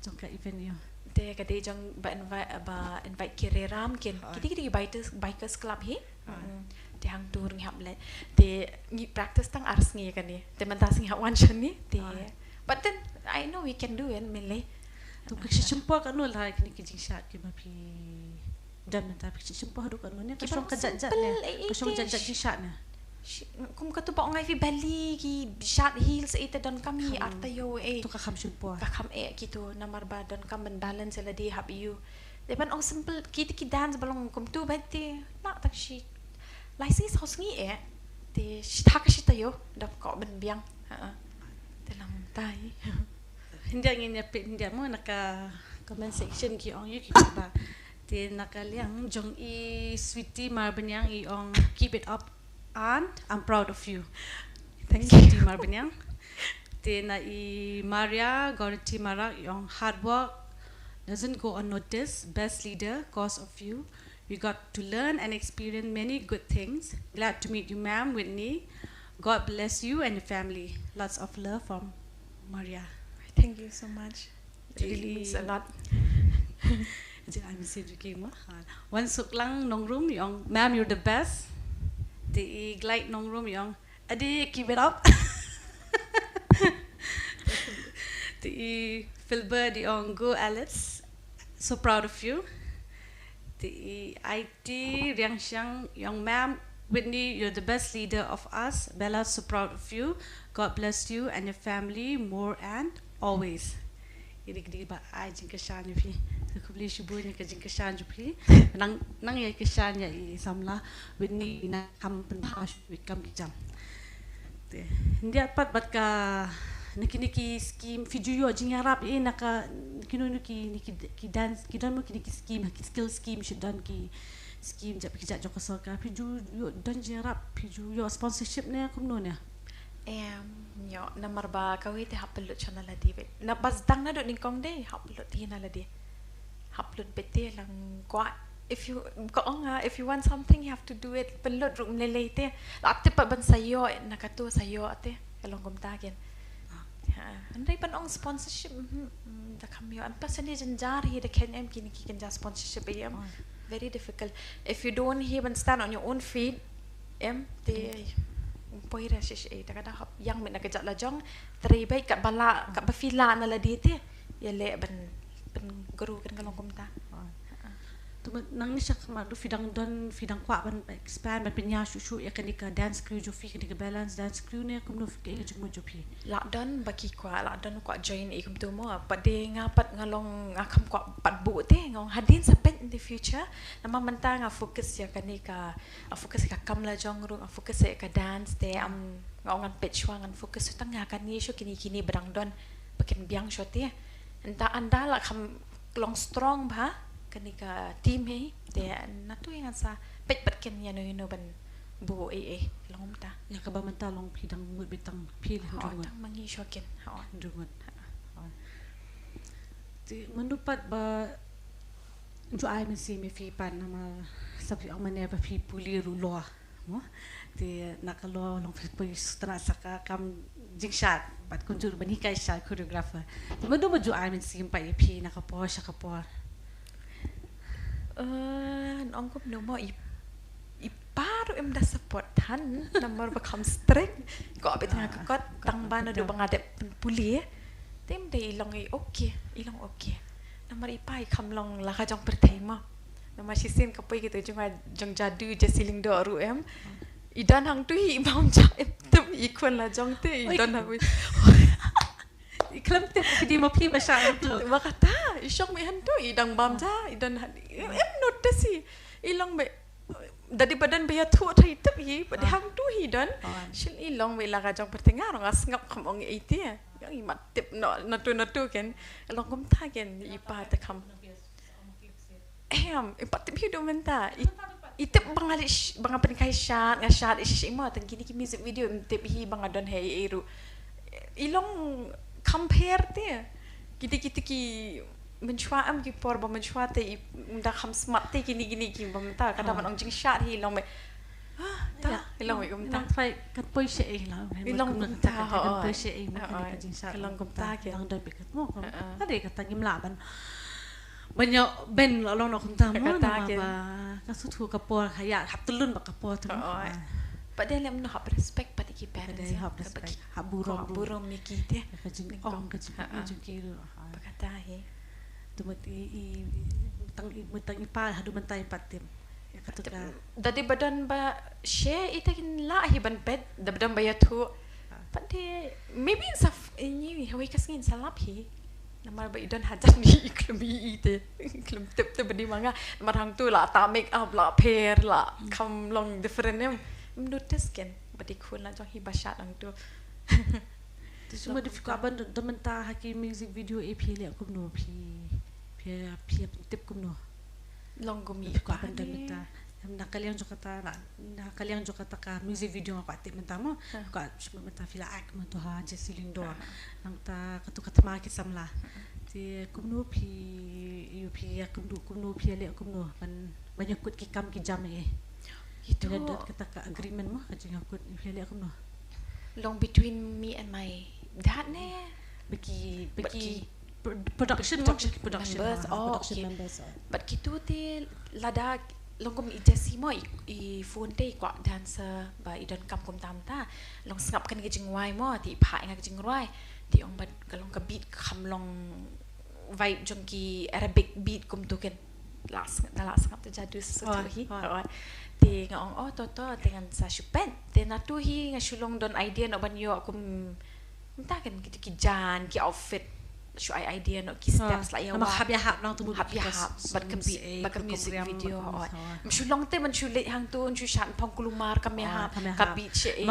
Jong ka event ïa. Te ka dei jong ba invite, ba invite ki Reram kin. Ki dei, ki dei ki bikers, bikers club hi. Te hangtu ngi hap leh. Te ngi practice tang ar sngi kane. Te mynta sngi hap wan shane. Te but then I know we can do it, mynlei. Tu ka shim por katno la kine ki jingshad kiba phi don mynta, phi shim por haduh katno ne? Ka shong ka jat jat ne? Ka shong jat jat jingshad ne? Kum katu ba ong ai phi ballet, ki shad heels, eh, te donkam hi ar taïew, eh. Tu ka kham shim por. Ka kham eh kitu, namar ba donkam ban balance lade, hap ïa u. Te ban ong simple, ki, ki dance ba long kumtu beit te, na tang shi lai sngi saw sngi eh. Te shi thak shi taïew, dap ko ban biang. Ha. Te lang tai. Hyndia ngin ïa peit hyndia mo na ka comment section ki ong ïa ki ba. Te na ka liang jong i Sweety Marbaniang i ong, "Keep it up, aunt. I'm proud of you." Thank you. Sweety Marbaniang. Te na i Maria Gority Marak i ong, "Hard work doesn't go unnoticed. Best leader 'cause of you. We got to learn and experience many good things. Glad to meet you, ma'am, Whitney. God bless you and your family. Lots of love from Maria." Thank you so much. It really means a lot. Jing ai message ki mo. Ha. Wan Suklang Nongrum i ong, "Ma'am, you're the best." Te i Glide Nongrum i ong, "Adi, keep it up." Te i Philbert i ong, "Go Alex. So proud of you." Te i Aiti Riangshang i ong, "Ma'am, Whitney, you're the best leader of us. Bella, so proud of you. God bless you and your family more and always." Ïa ki dei ba ai jingkyrshan ïa phi. Te khublei shibun ïa ka jingkyrshan jong phi. Nang, nang ïa kyrshan ïa i samla Whitney, nang kham pynbha shuh ïa ki kam ki jam. Te hyndia pat bad ka, na kine ki scheme phi ju ïoh jingïarap, eh, na ka, kino kino ki, na ki, ki dance, ki don mo kine ki scheme, ki skill scheme, shi don ki scheme jait ki jait jong ka sorkar, phi ju ïoh don jingïarap, phi ju ïoh sponsorship ne kumno ne? Em, ïoh, namar ba kawei te hap pynlut sha na lade beit. Na bas dang naduh nyngkong de hap pynlut hi na lade. Hap lut beit te lang kwah. If you, ka ong, ah, if you want something, you have to do it. Pynlut ruh ym lei lei te. La tip pat ban sa ïoh na katu sa ïoh te. Ka long kumta kin. Ha, hynrei ban ong sponsorship, mhm, mm, da kham ïoh. Em, pas ne jynjar hi da khein em kine ki kynja sponsorship em. Very difficult. If you don't hi ban stand on your own feet, em, te poi ra shi shi, eh, te ka da hap ïeng beit na ka jait la jong, trei beit katba lah, katba phi lah na lade te ïaleh ban pyngrow, kan ka long kumta. Te mynta nangne sha khmat ruh phi dang don, phi dang kwah ban expand, ban pynïar shuh shuh ïa kane ka dance crew jong phi, kane ka Balance Dance Crew ne kumno phi, ka jingmut jong phi? La don ba ki kwah, la don kwah join ïa kumto mo. Pat de nga pat nga long nga kham kwah pat buh te, nga ong hadien sa peit in the future. Namar mynta nga focus ïa kane ka, nga focus ïa ka kam la jong ruh, nga focus ïa ka dance te, am, nga ong ngan peit shuwa, ngan focus shuwa tang ïa kane shuh, kine kine ba dang don ba kin biang shuh te. Ynda ynda la kham long strong bha kane ka team hi te, nangtu ngan sa peit pat kin ïano ïano ban buh ei ei, long kumta. Ïa kaba mynta long phi dang mut beit tang phi la, oh, hynriew ngut. Tang ma ngi shuh kin. Oh. Hynriew ngut. Oh. Te mynta pat ba ju ai mynsiem ïa phi pat namar sa phi ong mynne ba phi pule ruh lor mo. Te na ka lor long phi poi sngewtynnat sa ka kam jingshad bad kumjuh ban hikai shad choreographer. Te mynta ba ju ai mynsiem pat ïa phi na ka por sha ka por. Eh, ngan ong kumno mo, i, i pa ruh em da support than, namar ba kham strict. Ko beit nga ka kot, tang ba naduh ba nga dep pule. Te em da i long i okay, i long okay. Namar i pa i kham long la ka jong pyrthei mo. Namar shisien ka poi kito jong, jong jadu Jessie Lyngdoh ruh em. I don hangtu hi i bam ja em tip i khun la jong te i don hangtu. I khlem tip ki dei ma phi ba shah hangtu. Ba kata i shong mih hangtu i dang bam ja i don, em notice hi. I long mih da dei ba don ba ïathuh trai tip hi ba dei hangtu hi don. Shin i long mih la ka jong pyrthei nga ruh nga sngap kham ong ei te. Ïa i mat tip no nangtu nangtu ken. Long kumta ken i pa te kham. Em, i pat tip hi du mynta. I, i tip ba nga leh sh-, ba nga pynkhie shad, nga shad i shi mo tang kine ki music video im tip hi ba nga don ha ei ei ruh. I long compare te. Kiti kiti ki mynshuwa em ki por ba mynshuwa te i da kham smat te kine kine ki ba mynta ka da ban ong jingshad hi long mih. Ah, ta, i long mih kumta. Nang trai kat poi sha ei la. I long kumta, kan poi sha ei mo ka jingshad. Ka long kumta ke. Dang don beit kat mo. Ka dei kata ngim lah ban ban ïa ban la long noh kumta mo. Kata namar ba ka shu thuh ka por ka ïa hap tylun ba ka por tu. Pat de lem noh hap respect pat ïa ki parents. Hap respect, hap burom, burom ïa ki te. Ka jingong ka jingong jong ki ruh. Ba kata hi. Tu mut i, i tang i, mut tang i pa haduh mynta i pat tip. Ïa katu ka. Da dei ba don ba share ita kin lah hi ban peit da ba don ba ïathuh. Pat de maybe in sa f-, ini hawei ka sngi in sa lap hi. Namar ba i don hajan hi i khlem i te. I khlem tip te ba dei ma nga. Namar hangtu la ta make up la pher la kham long different em. Im notice ken ba dei khun la jong hi ba shad hangtu. Te shu ma dei phi kwah ban don mynta ha ki music video ei phi leh kumno phi, phi, phi pyntip kumno. Long kum i kwah ban don mynta. Na ka liang jong kata, na ka liang jong kata ka music video nga kwah tip mynta mo. Kwah shu mynta phi la act mynta ha Jessie Lyngdoh. Nangta katu ka thma ki samla. Te kumno phi, ïa phi ïa kumno, kumno phi leh kumno ban, ban ïakut ki kam ki jam eh. Ito. Ïa dot kata ka agreement mo ka jingïakut phi leh kumno. Long between me and my dad ne? Ba ki, ba ki production, production members. Oh, production members. But kitu te lada long kum i Jessie mo i, i phone te i kwah dancer ba i don kam kumta mynta. Long sngap kane ka jingrwai mo te i phah ïa nga ka jingrwai. Te ong ba ka long ka beat kham long vibe jong ki Arabic beat kumtu ken. La sngap, la sngap te jadu sesuatu hi. Te nga ong oh to to te ngan sa shu peit. Te nangtu hi nga shu long don idea noh ban ïoh kum mynta ken ki, ki jan, ki outfit. Shu ai idea noh ki steps la ïa wad. Hap ïa hap nangtu, hap ïa hap bad ka beat, bad ka music video. Shu long te ban shu leit hangtu shu shad phong kulmar kam ïa hap ka beat sha ei.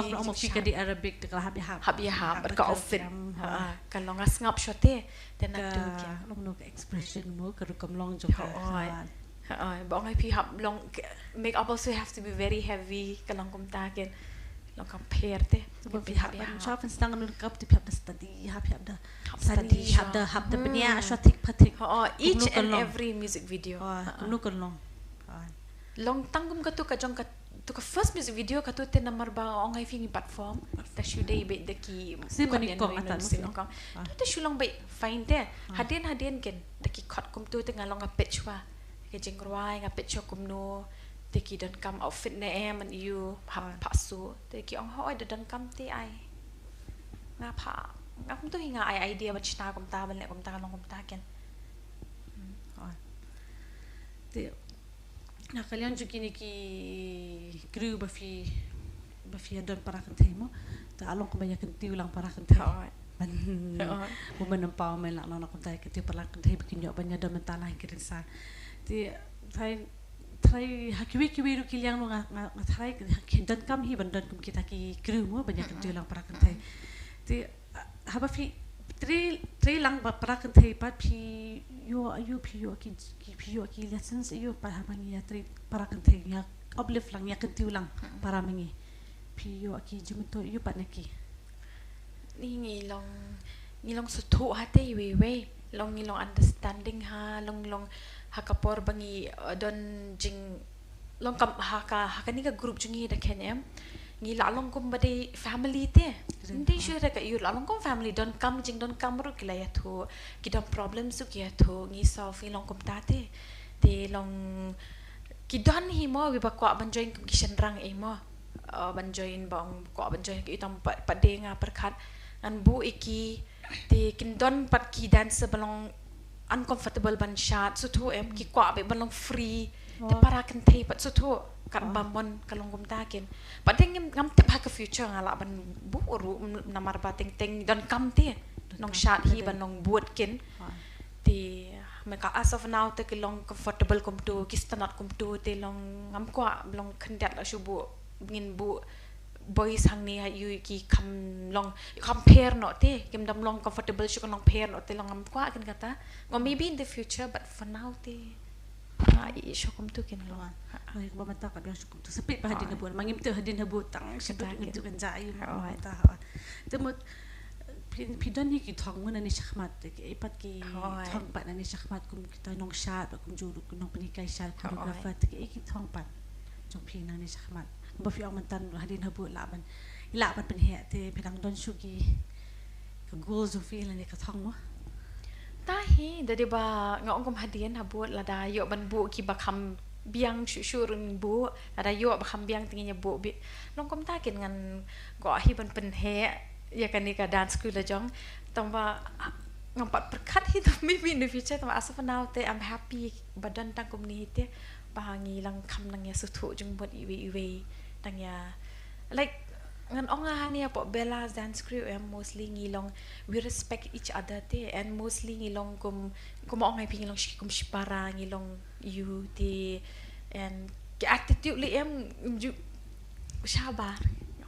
Ka dei Arabic te ka la hap ïa hap. Hap ïa hap bad ka outfit. Ka long nga sngap shuh te. Te nangtu ken long no ka expression mo ka rukom long jong ka. Hooid. Hooid, ba ong ai phi hap long make up also have to be very heavy ka long kumta ken. Long compare te. Ba phi hap ban shop and stang makeup te phi hap da study, hap, hap da study, hap da, hap da bniah shuwa thik pa thik. Hooid, each and every music video. Kumno ka long. Long tang kum katu ka jong ka tu ka first music video katu te namar ba ong ai phi ngi platform. Ta shu dei beit da ki sngewnyngkong ata sngewnyngkong. Tu te shu long beit fine te. Hadien hadien ken da ki khot kumtu te nga long nga peit shuwa. Ka jingrwai nga peit shuwa kumno. Te ki donkam outfit ne em, man ïoh hap phah suit. Te ki ong hooid da donkam te ai. Nga phah, nga kumtu hi nga ai idea ban shna kumta ban leh kumta long kumta ken. Hooid. Te Na ka liang jong kine ki crew ba phi, ba phi ïa don para kynthei mo. Ta long kumba ïa kyntiew lang para kynthei. Hooid. Ban women empowerment la nong na kumta kyntiew para kynthei ba kin ïoh ban ïa don mynta la ki ring sa. Te trai, trai ha kiwei kiwei ruh ki liang ruh nga, nga, nga trai ki donkam hi ban don kum kita ki crew mo ban ïa kyntiew lang para kynthei. Te haba phi trei, trei lang ba para kynthei pat phi ïoh aïu, phi ïoh ki, ki, phi ïoh ki lessons aïu pat haba ngi ïa trei para kynthei, ïa uplift lang, ïa kyntiew lang para ma ngi. Phi ïoh ki jingmyntoi aïu pat na ki? Ni ngi long, ngi long sngewthuh ha te iwei iwei. Long ngi long understanding ha, long, long ha ka por ba ngi, uh, don jing long kam ha ka, ha kane ka group jong ngi da khein em. Ngi la long kumba dei family te. Ym dei shuh re ka ïoh la long kum family, donkam jingdonkam ruh ki la ïathuh. Ki don problems ruh ki ïathuh, ngi solve, ngi long kumta te. Te long ki don hi mo, wi ba kwah ban join kum ki shynrang ei mo. Uh, ban join, ba ong kwah ban join ki, tang pat, pat de nga pyrkhat ngan buh ïa ki. Te kin don pat ki dancer ba long uncomfortable ban shad, sngewthuh em, ki kwah beit ban long free. Te para kynthei pat sngewthuh, kat ba mon ka long kumta kin. Pat de ngam, ngam tip ha ka future nga lah ban buh ruh, namar ba teng teng donkam te nongshad hi ban long bud kin. Te mynta as of now te ki long comfortable kumto, ki sngewtynnat kumto, te long ngam kwah long khyndiat la shu buh, ngin buh boys hangne ha ïoh ki kham long, kham pher noh te, kim dam long comfortable shuh, kan long pher noh te, long ngam kwah kin kata. Or maybe in the future, but for now te nga ïoh shuh kumto kin long. Oi, ba mynta ka biang shuh kumto. Sepit ba hadien ha bud, ma ngim tip hadien ha bud tang shu dut ngim tip kan ja ïa mynta ha. Te mut phi, phi don hi ki thong mo nane shakhmat te, ki ei pat ki thong pat nane shakhmat kum kita nongshad, kum juru, kum nongpynhikai shad, choreographer te, ki ei ki thong pat jong phi nane shakhmat. Ba phi ong mynta hadien ha bud lah ban, lah ban pynheh te phi dang don shuh ki, ka goal jong phi lane ka thong mo? Ta hi, da dei ba nga ong kum hadien ha bud lada ïoh ban buh ki ba kham biang shuh shuh ruh buh, lada ïoh ba kham biang te ngin ïa buh beit. Long kumta kin ngan kwah hi ban pynheh ïa kane ka dance crew la jong. Tang ba ngam pat pyrkhat hi to, maybe in the future, tang ba as of now te I'm happy ba don tang kumne hi te, ba ngi lah kham nang ïa sngewthuh jingmut iwei iwei, nang ïa, like, ngan ong ha ne hapoh Bella's dance crew em, mostly ngi long, we respect each other te, and mostly ngi long kum, kum ong ai phi ngi long shi-, kum shipara, ngi long ïa te, and ki attitude lei em, ju shabar,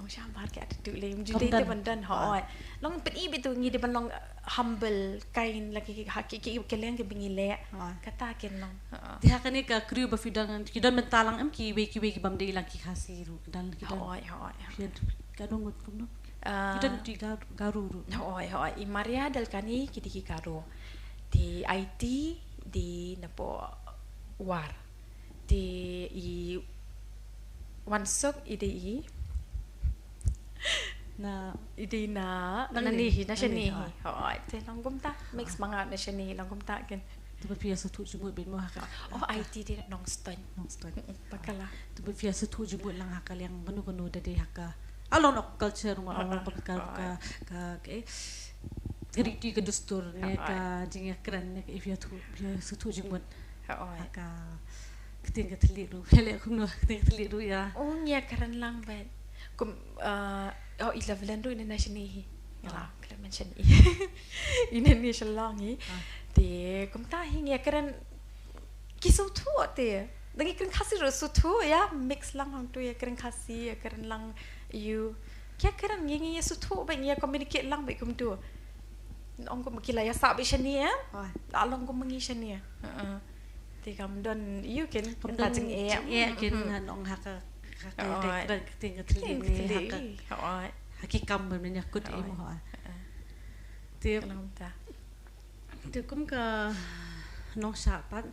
ong shabar ki attitude lei em, ju dei te ban don, hooid. Long pyn-i beit to ngi dei ban long humble, kind, la ki, ha ki, ki, ki liang kiba ngi leh. Kata kin long. Te ha kane ka crew ba phi don, ki don mynta lang em kiwei kiwei kibym dei lang ki Khasi ruh, ki don, ki don. Hooid, hooid. Phi don ka dong ngut kumno? Ki don ki Garo ruh. Hooid, hooid. I Maria Dalkani ki dei ki Garo. Te Aiti dei napoh War. Te i Wansuk i dei i na, i dei na, na Shane hi, na Shane hi. Hooid, te long kumta, mix ma nga na Shane, long kumta kin. Te ba phi ïa sngewthuh jingmut beit mo ha ka. Oh, Aiti dei Nongstoiñ. Nongstoiñ. Ba ka la. Te ba phi ïa sngewthuh jingmut lang ha ka liang kano kano da dei ha ka, ah, long nok culture mo, long nok ka, ka, ka, eh, ka riti ka dustur ne ka jingïakren ne ka, phi ïa sngewthuh jingmut. Ha ka ktien ka thylliej ruh, phi leh kumno ktien ka thylliej ruh ïa. Oh, ngi ïakren lang beit. Kum, uh, oh, i Loveland ruh i na Shane hi. Nga la, ka la mention i. I na Shillong hi. Te kumta hi ngi ïakren ki sngewthuh te. Dang ïakren Khasi ruh sngewthuh ïa, mix lang hangto ïakren Khasi, ïakren lang ïa. Ki ïakren ngi, ngi ïa sngewthuh beit, ngi ïa communicate lang beit kumto. Ong kum ki la ïa sah beit shane em. La long kum ngi shane. Te kam don ïa kin, kam don jingeh kin, ngan ong ha ka, ha ka, ka ktien ka thylliej ne ha ka, ha ki kam ban ïakut em, hooid. Te Te kum ka nongshad pat,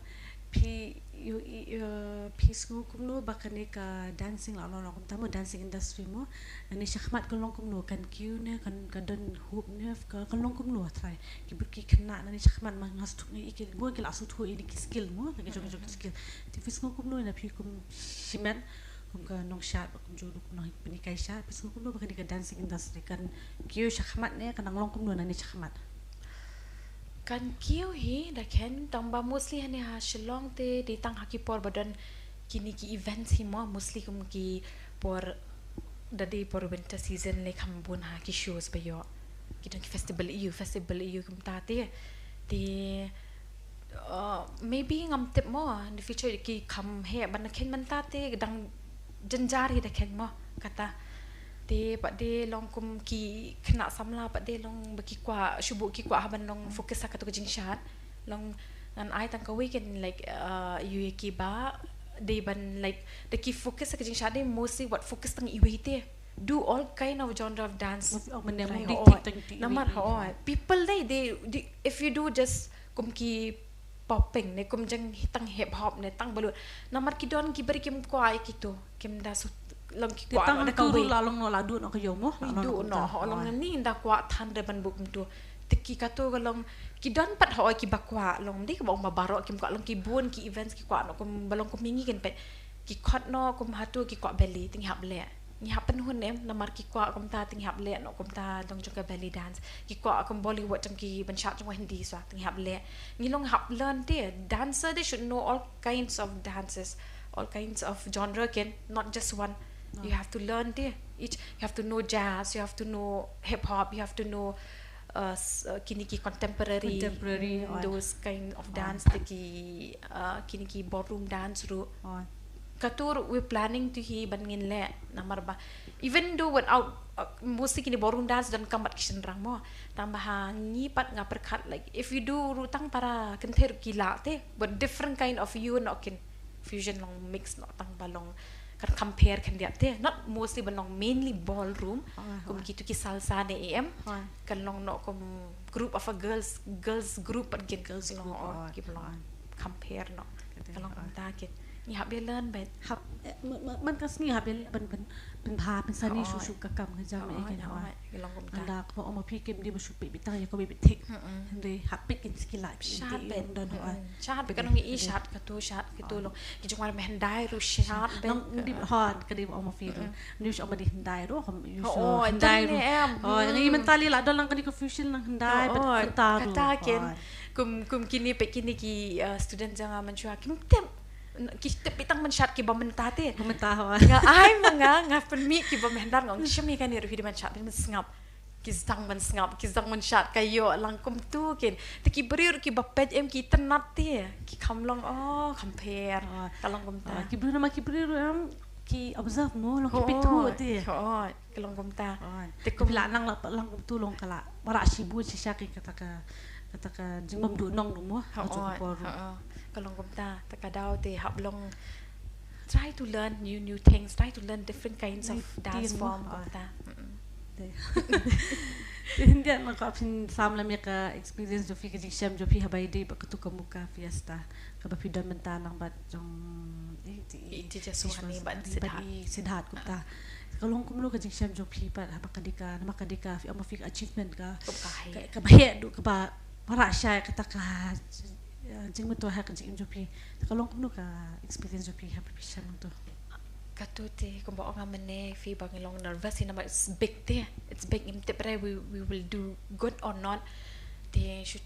phi ïohi, eh, phi sngew kumno ba kane ka dancing la long kumta mo, dancing industry mo, nane shakhmat ka long kumno, kan kiew ne, kan, ka don hope ne, ka, ka long kumno trai. Ki briew ki khynnah nane shakhmat ma nga sngewthuh ngi ki, mo ki la sngewthuh ïa ki skill mo, ki jong ki jong ki skill. Te phi sngew kumno na phi kum shimet, kum ka nongshad, kum jong kum nongpynhikai shad, phi sngew kumno ba kane ka dancing industry kan kiew shakhmat ne, kan nang long kumno nane shakhmat? Kan kiew hi da khein, tang ba mostly hane ha Shillong te dei tang ha ki por ba don kine ki events hi mo, mostly kum ki por, da dei por winter season lei kham bun ha ki shows ba ïoh. Ki don ki festival ïa u, festival ïa u kumta te. Te, uh, maybe ngam tip mo, in the future ki kham heh ban kheiñ mynta te, dang jynjar hi da kheiñ mo, kata. Te pat de long kum ki khynnah samla pat de long ba ki kwah, shu buh ki kwah ha ban long focus ha kato ka jingshad. Long ngan ai tang kawei keiñ, like, uh, ïa kiba dei ban, like, da ki focus ha ka jingshad de, mostly wat focus tang iwei te. Do all kind of genre of dance. Mostly, oh, mynne mo, right, dei hooid. Tik tang tik iwei. Namar hooid, people they, they, they, if you do just kum ki popping ne, kum jong tang hip hop ne, tang balut. Namar ki don kiba ri kim kwah ïa kito, kim da shu long ki kwah tang noh da hangto ruh kawei. La long noh, la duh noh ka ïew mo, la long duh noh kumta. Hooid, long ngi da kwah than re ban buh kumto. Te ki kato ka long, ki don pat hooid kiba kwah, long dei kaba ong ba baroh kim kwah, long ki bun ki events ki kwah noh kum, ba long kum ngi keiñ pat. Ki khot noh kum hato ki kwah belly, te ngi hap leh. Ngi hap pynhun em, namar ki kwah kumta, te ngi hap leh noh kumta, dang jong ka belly dance. Ki kwah kum Bollywood, jong ki ban shad jong Hindi, so te ngi hap leh. Ngi long hap learn te, dancer they should know all kinds of dances, all kinds of genre keiñ, not just one. You have to learn te. Each, you have to know jazz, you have to know hip hop, you have to know, uh, s-, uh, kine ki contemporary, contemporary, mm, those kind of dance, te ki, uh, kine ki ballroom dance ruh. Kato ruh we're planning to hi ban ngin leh, namar ba even though without, uh, mostly kine ballroom dance donkam bad ki shynrang mo. Tang ba ha ngi pat nga pyrkhat, like, if you do ruh tang para kynthei ruh ki lah te, but different kind of, you know, kin fusion long mix noh, tang ba long kan compare khyndiat te. Not mostly ban long mainly ballroom, kum kito ki salsa ne E M. Kan long noh kum group of a girls, girls group pat kin long, ki long compare noh. Ka long kumta keiñ. Ngi hap ïa learn beit. Hap, eh, man, man, man ka sngi hap ïa learn ban, ban, ban bha, ban sani shuh shuh ka kam ka jam, eh, ka long kumta. Ynda kaba ong ma phi kim dei ba shu peit beit tang ïa kaba beit thik. Hynrei hap peit kin skill, shad beit. Shad beit ka nong i, shad katu, shad katu long. Ki jong wa me hyndai ruh shad beit. Nong dei, hooid, ka dei ba ong ma phi ruh. Ngi shu ong ba dei hyndai ruh, kam ïa shu hyndai ruh. Hooid, ngi mynta lei la don lang kane ka fusion lang hyndai bad kata ruh. Kata keiñ. Kum, kum kine pat kine ki, uh, student jong nga mynshuwa kim tip, ki tip beit tang ban shad kiba mynta te. Ba mynta, hooid. Nga ai ma nga, nga pynmih kiba mynhynnin, nga ong shim ïa kane ruh, phi dei ban shad, phi dei ban sngap. Ki sdang ban sngap, ki sdang ban shad, ka ïoh lang kumtu keiñ. Te ki briew ruh kiba peit em ki itynnad te, ki kham long, oh, kham pher. Ka long kumta. Ki briew namar ki briew ruh em ki observe mo, long ki peit through te. Hooid. Ka long kumta. Te kum la nang la pat lang kumtu long ka la wanrah shibun shisha ki kata ka, kata ka jingbym duh nong ruh mo. Hooid, hooid. Ka long kumta, te ka daw te hap long try to learn new, new things, try to learn different kinds of dance form kumta. Te hynrei nga kwah phin sam lem ïa ka experience jong phi, ka jingshem jong phi haba ïadei bad katu ka Mooka Fiesta kaba phi don mynta lang bad jong i, i, i Jaswani bad i Sidharth kumta. Ka long kumno ka jingshem jong phi pat haba ka dei ka, namar ka dei ka, phi ong ma phi ka achievement ka, kaba heh duh, kaba wanrah shai kata ka, eh, jingmyntoi ha ka jingim jong phi. Ka long kumno ka experience jong phi haba phi shem hangto? Katu te kumba ong nga mynne phi ba ngi long nervous hi namar it's big te. It's big, ngim tip re we, we will do good or not. Te shu,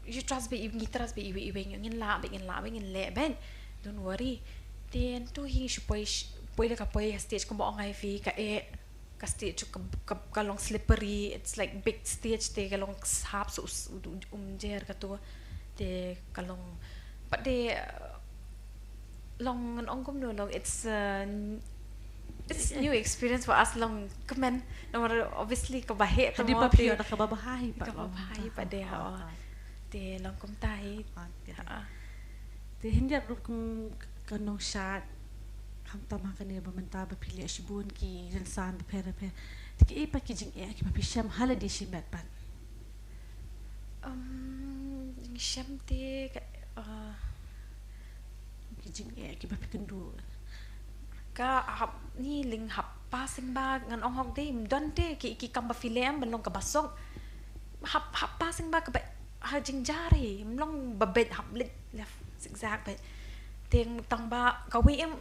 shu trust beit, ngi trust beit iwei iwei, ngin lah beit, ngin lah beit, ngin leh beit. Don't worry. Te hangto hi shu poi, poi la ka poi stage kumba ong nga ïa phi ka eh ka stage ka, ka, ka long slippery, it's like big stage te ka long sap, so us-, u-, u-, umjer katu te ka long pat de, uh, long ngan ong kumno long, it's, uh, n-, it's new experience for us long kmen. Namar obviously kaba heh te mo te. Kaba bha hi pat long. Kaba bha hi pat de, ha. Te long kumta hi. Te hynrei ruh kum ka nongshad, khamtam ha kane ba mynta ba phi leh shibun ki rynsan bapher bapher. Te kiei pat ki jingeh kiba phi shem ha lade shimet pat? Um, jingshem te ka, uh, ki jingeh kiba phi kynduh. Ka hap, ni lyngba hap passing ba ngan ong hok dei, ym don te ki, ki kam ba phi leh em ban long kaba suk. Hap, hap passing ba kaba ha jingjar hi, ym long ba beit, hap leit left zigzag beit. Te tang ba kawei em,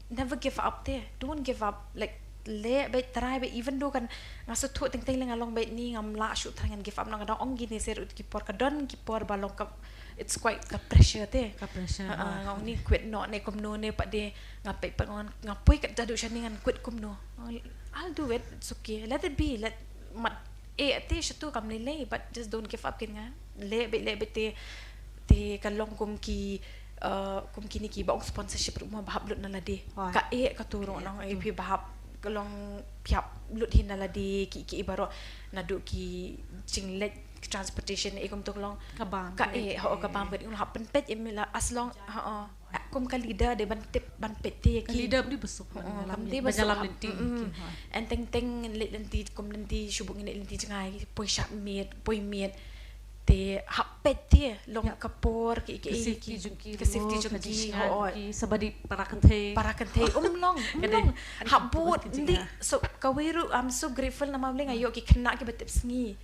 never give up te. Don't give up. Like, leh beit, try beit, even though kan nga sngewthuh teng teng leh nga long beit ni, ngam lah shuh try ngan give up. Nang ka dang ong kine seh ruh ki por, ka don ki por ba long ka It's quite ka pressure te. Ka pressure. Ha, ha, nga ong ni quit noh ne kumno ne pat de nga peit pat nga, nga poi kat jadu shane ngan quit kumno. I'll do it, it's okay. Let it be. Let mat eh te shatu kam lei lei, but just don't give up kin nga. Leh beit leh beit te, te ka long kum ki, uh, kum kine kiba ong sponsorship ruh mo ba hap lut na lade. Ka eh katu ruh nong eh phi ba hap ka long phi hap lut hi na lade ki ki baroh naduh ki jingleh transportation eh kumtu ka long. Ka bam. Ka eh ho ka bam ka dei hap pynpeit em la as long ha. Kum ka leader de ban tip ban peit te ki. Ka leader bym dei ba suk. Kam dei ba suk. And teng teng leit lynti kum lynti shu buh ngin lynti jngai poi shah miet poi miet. Te hap peit te long ka por ki ki ki safety jong ki, ka safety jong ki, hooid. Sa ba dei para kynthei. Para kynthei um long, um long. Hap bud ndi. So kawei ruh I'm so grateful namar nga ïoh ki khynnah kiba tip sngi.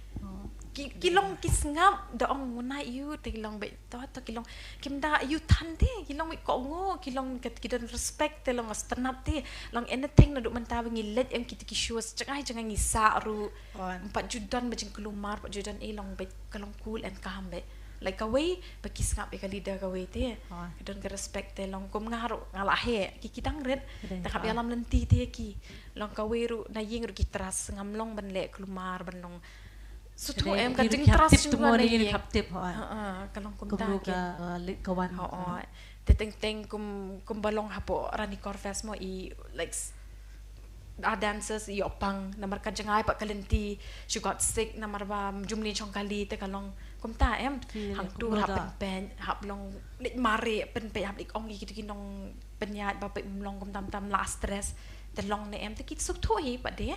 Ki, ki long ki sngap da ong una ïu te ki long beit to to ki long kim da ïu than te ki long beit kohnguh ki long ki don respect te long stanap te long anything naduh mynta ba ngi leit em kiti ki shows jngai jngai ngi sah ruh. Pat ju don ba jingkulmar pat ju don eh long beit ka long cool and calm beit. Like kawei ba ki sngap ïa ka leader kawei te. Ki don ka respect te long kum nga ruh nga la heh ki ki dang rit. Te hap ïalam lynti te ki long kawei ruh na ïing ruh ki trust ngam long ban leh kulmar ban long. Suthu em ka jingtrust shuwa na ïing. Hap tip hooid. Ka long kumta ka leit ka wan. Hooid. Te teng teng kum kum ba long hapoh Ranikor Fest mo i like a dancers i ïoh pang namar ka jngai pat ka lynti she got sick namar ba jumni chong kali te ka long kumta em hangtu hap pynpeit hap long leit mare pynpeit hap leit ong ki tu ki nong pynïaid ba peit mlong kum tam tam la stress te long ne em te ki suk thu hi pat de.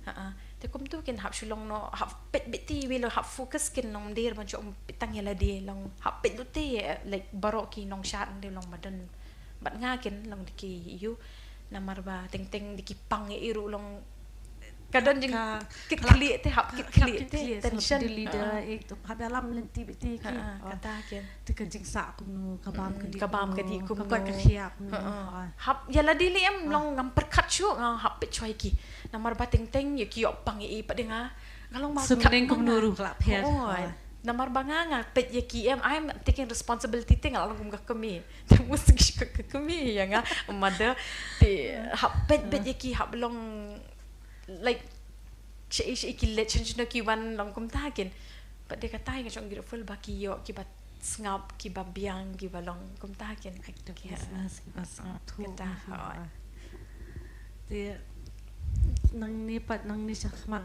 Ha te kum tu kin hap shu long no hap peit beit ti wi lo hap focus kin nong der ban chong tang ïa la de long hap peit lu te like baroh ki nong shat de long ba don. Bad nga kin long de ki ïu namar ba teng teng de ki pang ïa i ruh long ka don jing kit khlieh te hap kit khlieh te tension. Leader eh tu hap ïalam lynti beit ti ki. Kata kin. Te ka jingsah kumno ka bam ka dih ka bam ka dih kumno ka khiah kumno. Hap ïa la dei li em long ngam pyrkhat shuh nga hap peit shuwa ïa ki. Namar ba teng teng ïa ki ïoh pang ïa i pat de nga nga long ma sum neng kumno ruh ka la pher. Namar ba nga nga peit ïa ki em I'm taking responsibility te nga la long kum ka kmie. Te must ki ka kmie ïa nga mother te hap peit peit ïa ki hap long like she she ki let chen chen ki wan long kumta kin. Pat de kata nga chong grateful ba ki ïoh ki ba sngap ki ba biang ki ba long kumta kin. Active listeners ki ba sngap thu. Kata hooid. Te nangne pat nangne shakhmat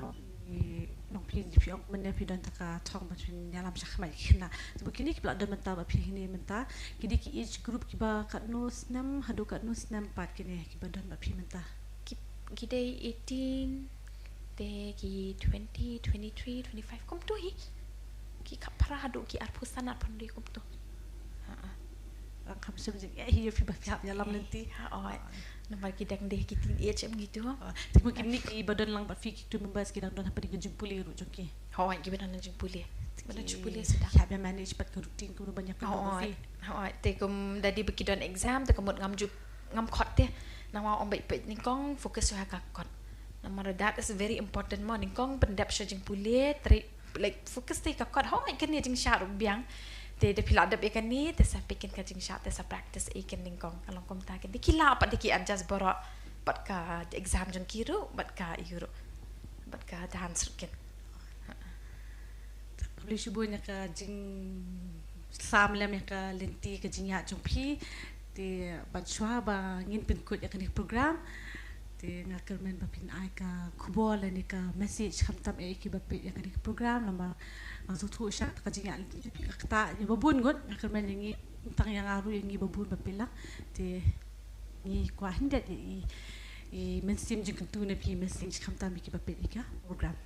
nongpyni phi ong mynne phi don ta ka thong ba phin ïalam shakhmat ki khynnah. Te ba kine ki ba la don mynta ba phi hine mynta ki dei ki age group ki ba katno snem haduh katno snem pat kine ki ba don ba phi mynta. Ki dei eighteen te ki twenty, twenty-three, twenty-five kumtu hi. Ki khatphra haduh ki arphew san arphew hynriew kumtu. Ha. Kham shem jing eh hi phi ba phi hap ïalam lynti. Hooid. Namar ki dang dei ki teenage em ngi tu. Te mo kine ki ba don lang ba phi ki tu members ki dang don hapdeng ka jingpule ruh jong ki. Hooid ki ba don jingpule. Ba don jingpule suda. Hap ïa manage pat ka routine kumno ban ïa ka. Hooid. Te kum da dei ba ki don exam te ka mut ngam ju ngam khot te. Nang wa ong beit peit nyngkong focus ha ka kot. Namar that is very important mo nyngkong pyndep sha jingpule tre like focus te ka kot hooid kane jingshah ruh biang. Te da phi la dep ïa kane te sa peit kin ka jingshah te sa practice ïa kin nyngkong ka long kumta kin de ki la pat de ki adjust baroh bad ka exam jong ki ruh bad ka ïu ruh bad ka dance ruh kin. Khublei shibun ïa ka jingsam lem ïa ka lynti ka jingïaid jong phi. Te ban shuwa ba ngin pynkut ïa kane ka program te nga kyrmen ba phin ai ka khubor lane ka message khamtam ïa ki ba peit ïa kane ka program namar nga sngewthuh shah ka jingïaid lynti jong phi ka ktah ïa ba bun ngut nga kyrmen ïa ngi tang ïa nga ruh ïa ngi ba bun ba peit lang te ngi kwah hynrei ïa i mynsiem jingkyntu na phi mynsiem jingkhamtam ïa ki ba peit ïa ka program.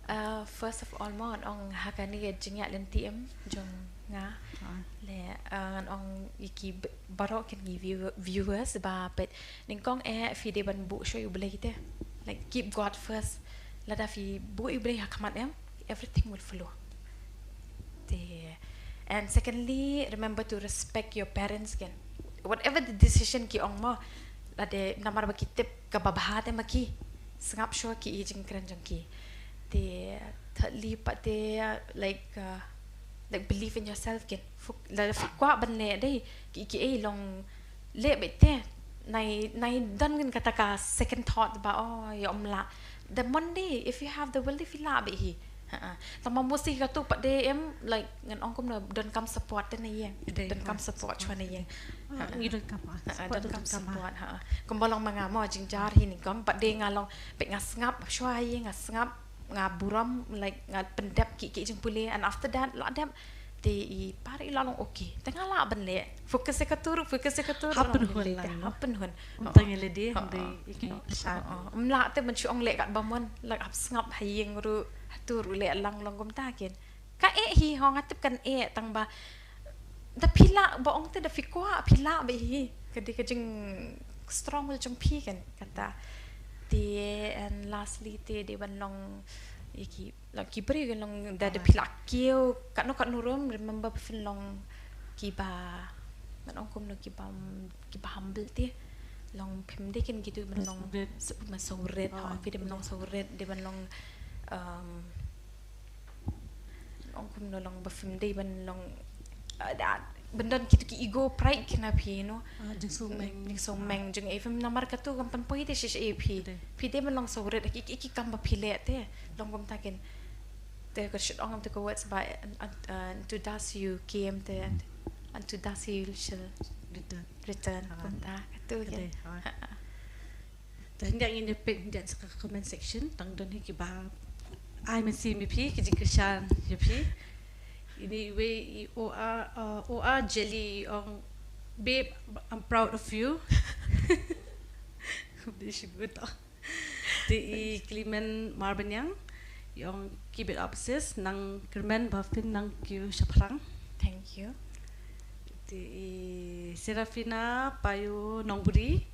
Uh, first of all mo ngan ong ha kane ka jingïaid lynti em jong nga. Le uh, ngan ong ïa ki baroh kin ngi viewers ba peit nyngkong eh phi dei ban buh shuwa ïa u Blei te like keep God first lada phi buh ïa u Blei ha khmat em everything will flow. Te and secondly remember to respect your parents kin whatever the decision ki ong mo lada namar ba ki tip kaba bha te ma ki sngap shuwa ki i jingkren jong ki. Te thirdly pat te like uh, Like, believe in yourself ken. Fuk, la fuk kwah ban leh dei. Ki, ki ei long leh beit te. Nai, nai don ken kata ka second thought ba, oh, ïa ym lah. The Monday, if you have the will, if you lah beit hi. Ha, ha. Tang ba mostly katu pat dei em, like, ngan ong kumno, donkam support te na ïing. Dei, donkam ah, support chwa na ïing. Ah, ha, ha. Ngi donkam, ah, ha, ha, support donkam donkam, ah, support, ha, ha. Kumba long ma nga mo, jingjar hi nyngkong, pat dei nga long, peit nga sngap, shwa hi nga sngap, nga burom, like, nga pyndep ki, ki jingpule, and after that, lah dep, te i para i la long okay. Te nga lah ban leh. Focus ïa katu ruh, focus ïa katu ruh. Hap pynhun lang, no? Hap pynhun. Ym tang ïa lade, hynrei i ki, oh, oh. Ym lah te ban shu ong leh katba mon, like, hap sngap ha ïing ruh, hatu ruh leh lang long kumta ken. Ka eh hi, ho nga tip kan eh, tang ba. Da phi lah, ba ong te da phi kwah, phi lah beit hi. Ka dei ka jing strong will jong phi ken, kata. Te, and lastly, te dei ban long, ïa ki, long ki briew ken long da, da phi lah kiew, katno katno ruh, remember ba phin long kiba, ngan ong kumno kiba, kiba humble te. Long phim dei ken kitu ban long, sawrit. Sawrit, oh, ha, phi dei ban long sawrit, dei ban long, um, ong kumno long ba phim dei ban long, uh, da, ban don kitu ki ego pride ken ha phi, you know. Ah, jingsngewmeng. Jingsngewmeng, jong, eh, phim namar katu kam pynpoi te shisha, eh, phi. Dei. Phi dei ban long sawrit, ki, ki, ki kam ba phi leh te, long kumta ken. Te ka shu ong te ka words ba, uh, uh, unto dust you came te, and unto dust you shall return. Return, ah, kumta, katu ken. Dei, ah. Ha, ha. Te hynda ngin ïa peit hynda sa ka comment section, tang don hi kiba ai mynsiem ïa phi, ki jingkyrshan ïa phi. Ini iwei i O R, uh, O R Jelly, ong, "Babe, I'm proud of you." Dei shibun to. Te i Clement Marbaniang, i ong, "Keep it up, sis. Nang kyrmen ba phin nang kiew shaphrang." Thank you. Te i Serafina Payo Nongbri,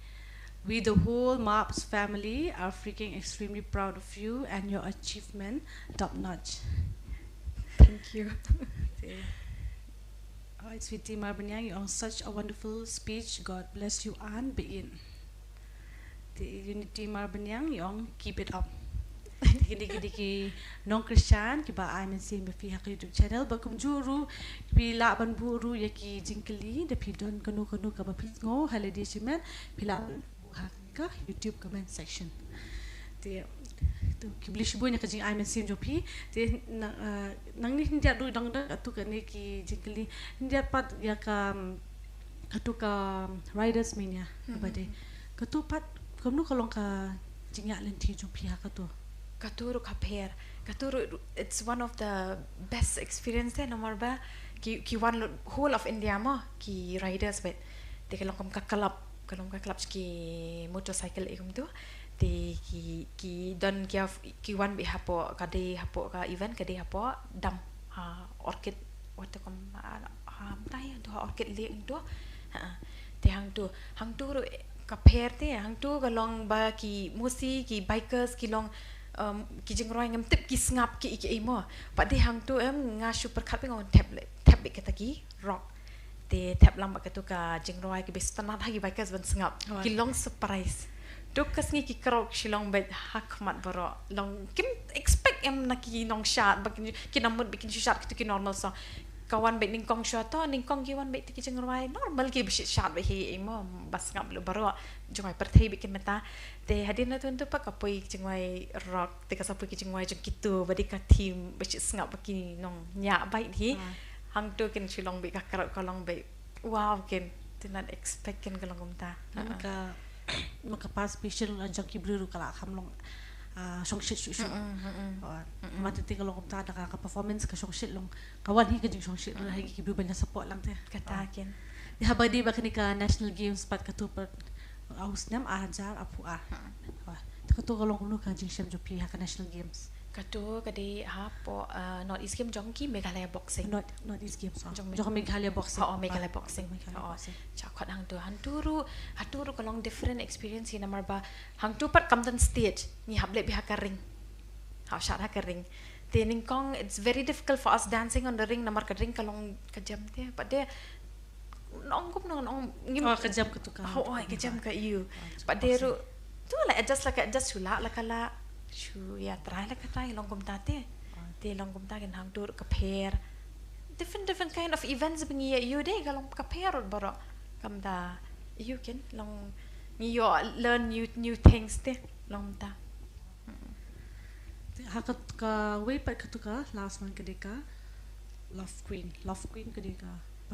"We the whole Marbs family are freaking extremely proud of you and your achievement, top notch." Thank you. Te, oh, it's Sweetie Marbaniang, i ong, "Such a wonderful speech. God bless you and be in." Te Unity Marbaniang, i ong, "Keep it up." Te kine, kine ki nongkyrshan kiba ai mynsiem ïa phi ha ka YouTube channel, bad kumjuh ruh phi lah ban buh ruh ïa ki jingkylli, da phi don kano kano kaba phi sngew ha lade shimet, phi lah ban buh ha ka YouTube comment section. Te, to, khublei shibun ïa ka jingai mynsiem jong phi. Te na, uh, nangne hyndiat ruh dang don katu kane ki jingkylli. Hyndiat pat ïa ka, um, katu ka Riders Mania, mhm, kaba dei. Katu pat, kumno ka long ka jingïaid lynti jong phi ha katu? Katu ruh ka pher. Katu ruh, it's one of the best experience te, namar ba ki, ki wan lut whole of India mo, ki riders bad. Te ka long kum ka club, ka long ka club ki motorcycle, eh, kumtu. Te ki, ki don ki, ki wan beit hapoh, ka dei hapoh ka event, ka dei hapoh dam, ha, Orchid, wat te kum, ha, ha, mynta ïa tu ha Orchid Lake tu. Ha, ha. Te hangtu, hangtu ruh ka pher te, hangtu ka long ba ki mostly ki bikers ki long, um, ki jingrwai ngam tip ki sngap ki, ki ei mo. Pat dei hangtu em nga shu pyrkhat beit nga wan thep leh, thep beit kata ki rock. Te thep lang bad katu ka jingrwai, kiba sngewtynnat ha ki bikers ban sngap. Oh. Ki long surprise. Duk ka sngi ki crowd ki shu long beit ha khmat baroh. Long kim expect em na ki nongshad, ba kin, kin ym mut ba kin shu shad katu ki normal song. Ka wan beit nyngkong shuwa to, nyngkong ki wan beit te ki jingrwai normal, kiba shu shad beit hi, ei mo, ba sngap lut baroh. Jingrwai pyrthei beit kin mynta. Te hadien nangtu pat ka poi jingrwai rock, te ka sa poi ki jingrwai jong kitu, ba dei ka theme, ba shu sngap ba ki nongñiah beit hi. Ah. Hangtu kin shu long beit ka crowd ka long beit. Wow, kin did not expect kin ka long kumta. Namar ka, namar ka participation la jong ki briew ruh ka la kham long, ah, shongshit shuh shuh. Mm-mm, mm-mm. Oh, mm-mm. Namar te ka long kumta da ka, ka performance ka shongshit long. Ka wan hi ka jingshongshit ruh, mm-mm, ha ki briew ban ïa support lang te. Kata, ah, kin. Te haba dei ba kane ka National Games pat katu pat, ah, u snem ar hajar arphew ar. Mm. Oh, te katu ka long kumno ka jingshem jong phi ha ka National Games? Katu ka dei hapoh, uh, North East Games jong ki Meghalaya Boxing. North, North East Games, oh. Jong Meg-, jong Meghalaya Boxing. Oh, oh, Meghalaya Boxing. Meghalaya Boxing. Oh, oh. Cha khot hangtu, hangtu ruh, hangtu ruh ka long different experience hi namar ba hangtu pat kam don stage, ngi hap leh beit ha ka ring. Hap shad ha ka ring. Te nyngkong, it's very difficult for us dancing on the ring namar ka ring ka long ka jam te. Pat de nong kum nong, nong ngim. Oh, ka jam katu ka. Oh, oh, ka jam ka ïu. Ah, pat de boxing ruh tu la adjust la ka adjust, shu lah la ka lah. Shu ïa try la ka try, long kumta te. Ah. Te long kumta, kin hangtu ruh ka pher. different different kind of events ba ngi ïoh de ka long ka pher baroh. Kam da ïoh kin long ngi ïoh learn new new things te long ta. Ha ka, ka wei pat katu ka last one ka dei ka Love Queen. Love Queen ka dei ka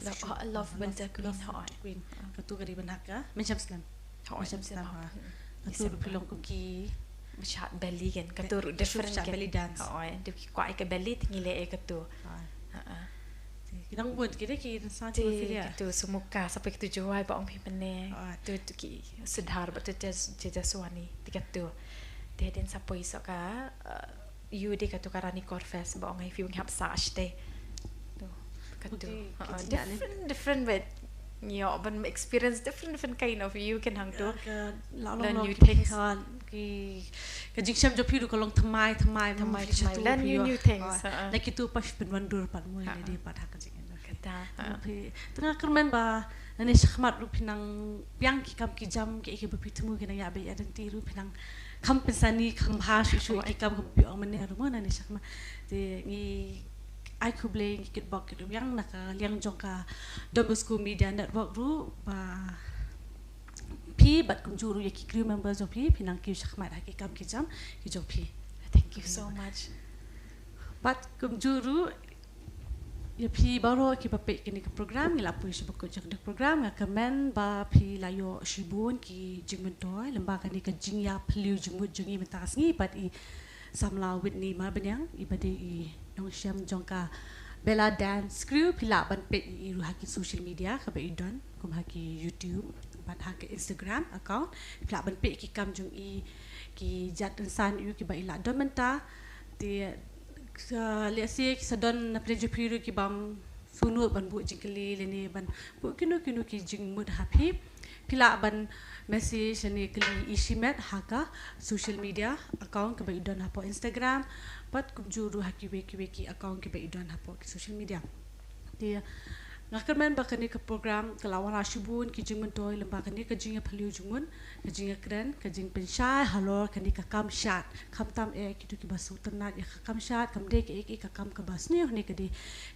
Love, oh, Love Winter Queen, Love hooid. Winter Queen. Katu ka dei ban ha ka Mynshem Snem. Hooid, Mynshem Mynshem Snem Snem. ha. Katu ruh ki long ki Ba shad belly kan katu ruh Ba different shad kan. Belly dance. Hooid, dei ki kwah ïa ka belly te ngi leh ïa katu. Ah. Ha. Ki dang bun ki dei ki rynsan Te ki filia. Katu Sumuka, sa poi katu Jowai ba ong phi mynne. Ah. Tu tu ki Sudhar bad tu Tej- Tejaswani te katu. Te dei sa poi sa ka, uh, ïoh de katu ka Ranikor Fest ba ong ai phi ong hap sa shatei. Tu katu. Putih, Ha, kita different different bad. Ngi ïoh ban experience different different kind of ïoh kin hangtu. Ka la Learn long new ki things. Ka, ki ka jingsham jong phi ruh ka long thymmai thymmai. Thymmai, Phi sha thymmai. tu Learn phi new ïoh. new things, Ah, ah. Na kitu pat phin wan dur pat mo Ah, ne dei pat ha ka jingim. Kata. Ah. Phi tang nga kyrmen ba nangne shakhmat ruh phi nang biang ki kam ki jam ki ki ba phi thmu ki nang ïa ba ïa dang ti ruh phi nang kham pynsani kham bha shuh shuh ki kam ki ba phi ong mynne ruh mo nangne shakhmat. Te ngi ai khublei ngi kitbok kitbiang na ka liang jong ka Don Bosco Media Network ruh ba phi bad kumjuh ruh ïa ki crew members jong phi phi nang kiew shakhmat ha ki kam ki jam ki jong phi. Thank you so much. Bad kumjuh ruh ïa phi baroh ki ba peit kane ka program ngi la poi sha ba kut jong ka program nga kyrmen ba phi la ïoh shibun ki jingmyntoi lem bad kane ka jingïaphylliew jingmut jong ngi mynta ka sngi bad i samla Whitney Marbaniang i ba dei i nongshem jong ka Bella Dance Crew phi lah ban peit i ruh ha ki social media kaba i don kum ha ki YouTube bad ha ka Instagram account phi lah ban peit ki kam jong i ki jait rynsan i ki ba i la don mynta te sa lehse ki sa don na pdeng jong phi ruh ki bym sngewbha ban buh jingkylli lane ban buh kino kino ki jingmut ha phi phi lah ban message lane kylli i shimet ha ka social media account kaba i don hapoh Instagram bad kumjuh ruh ha kiwei kiwei ki account kiba i don hapoh ki social media. Te nga kyrmen ba kane ka program ka la wanrah shibun ki jingmyntoi lem bad kane ka jingïaphylliew jingmut ka jingïakren ka jingpynshai halor kane ka kam shad khamtam eh kito kiba sngewtynnat ïa ka kam shad kam dei kaei kaei ka kam kaba sniew ne ka dei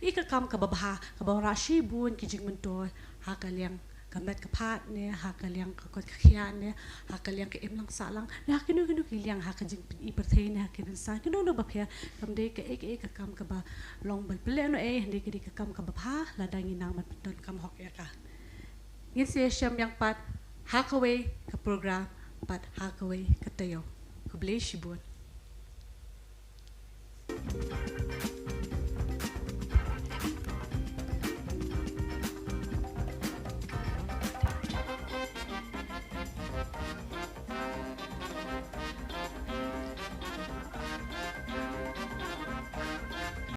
i ka kam kaba bha kaba wanrah shibun ki jingmyntoi ha ka liang ka met ka phad ne ha ka liang ka kot ka khiah ne ha ka liang ka imlang sahlang ne ha kino kino ki liang ha ka jingpyni pyrthei ne ha ki rynsan kino kino ba pher kam dei kaei kaei ka kam kaba long ban pynlehnohei hynrei ka dei ka kam kaba bha lada ngi nang ban pyndonkam hok ïa ka. Ngin sa ïashem biang pat ha kawei ka program bad ha kawei ka taïew. Khublei shibun.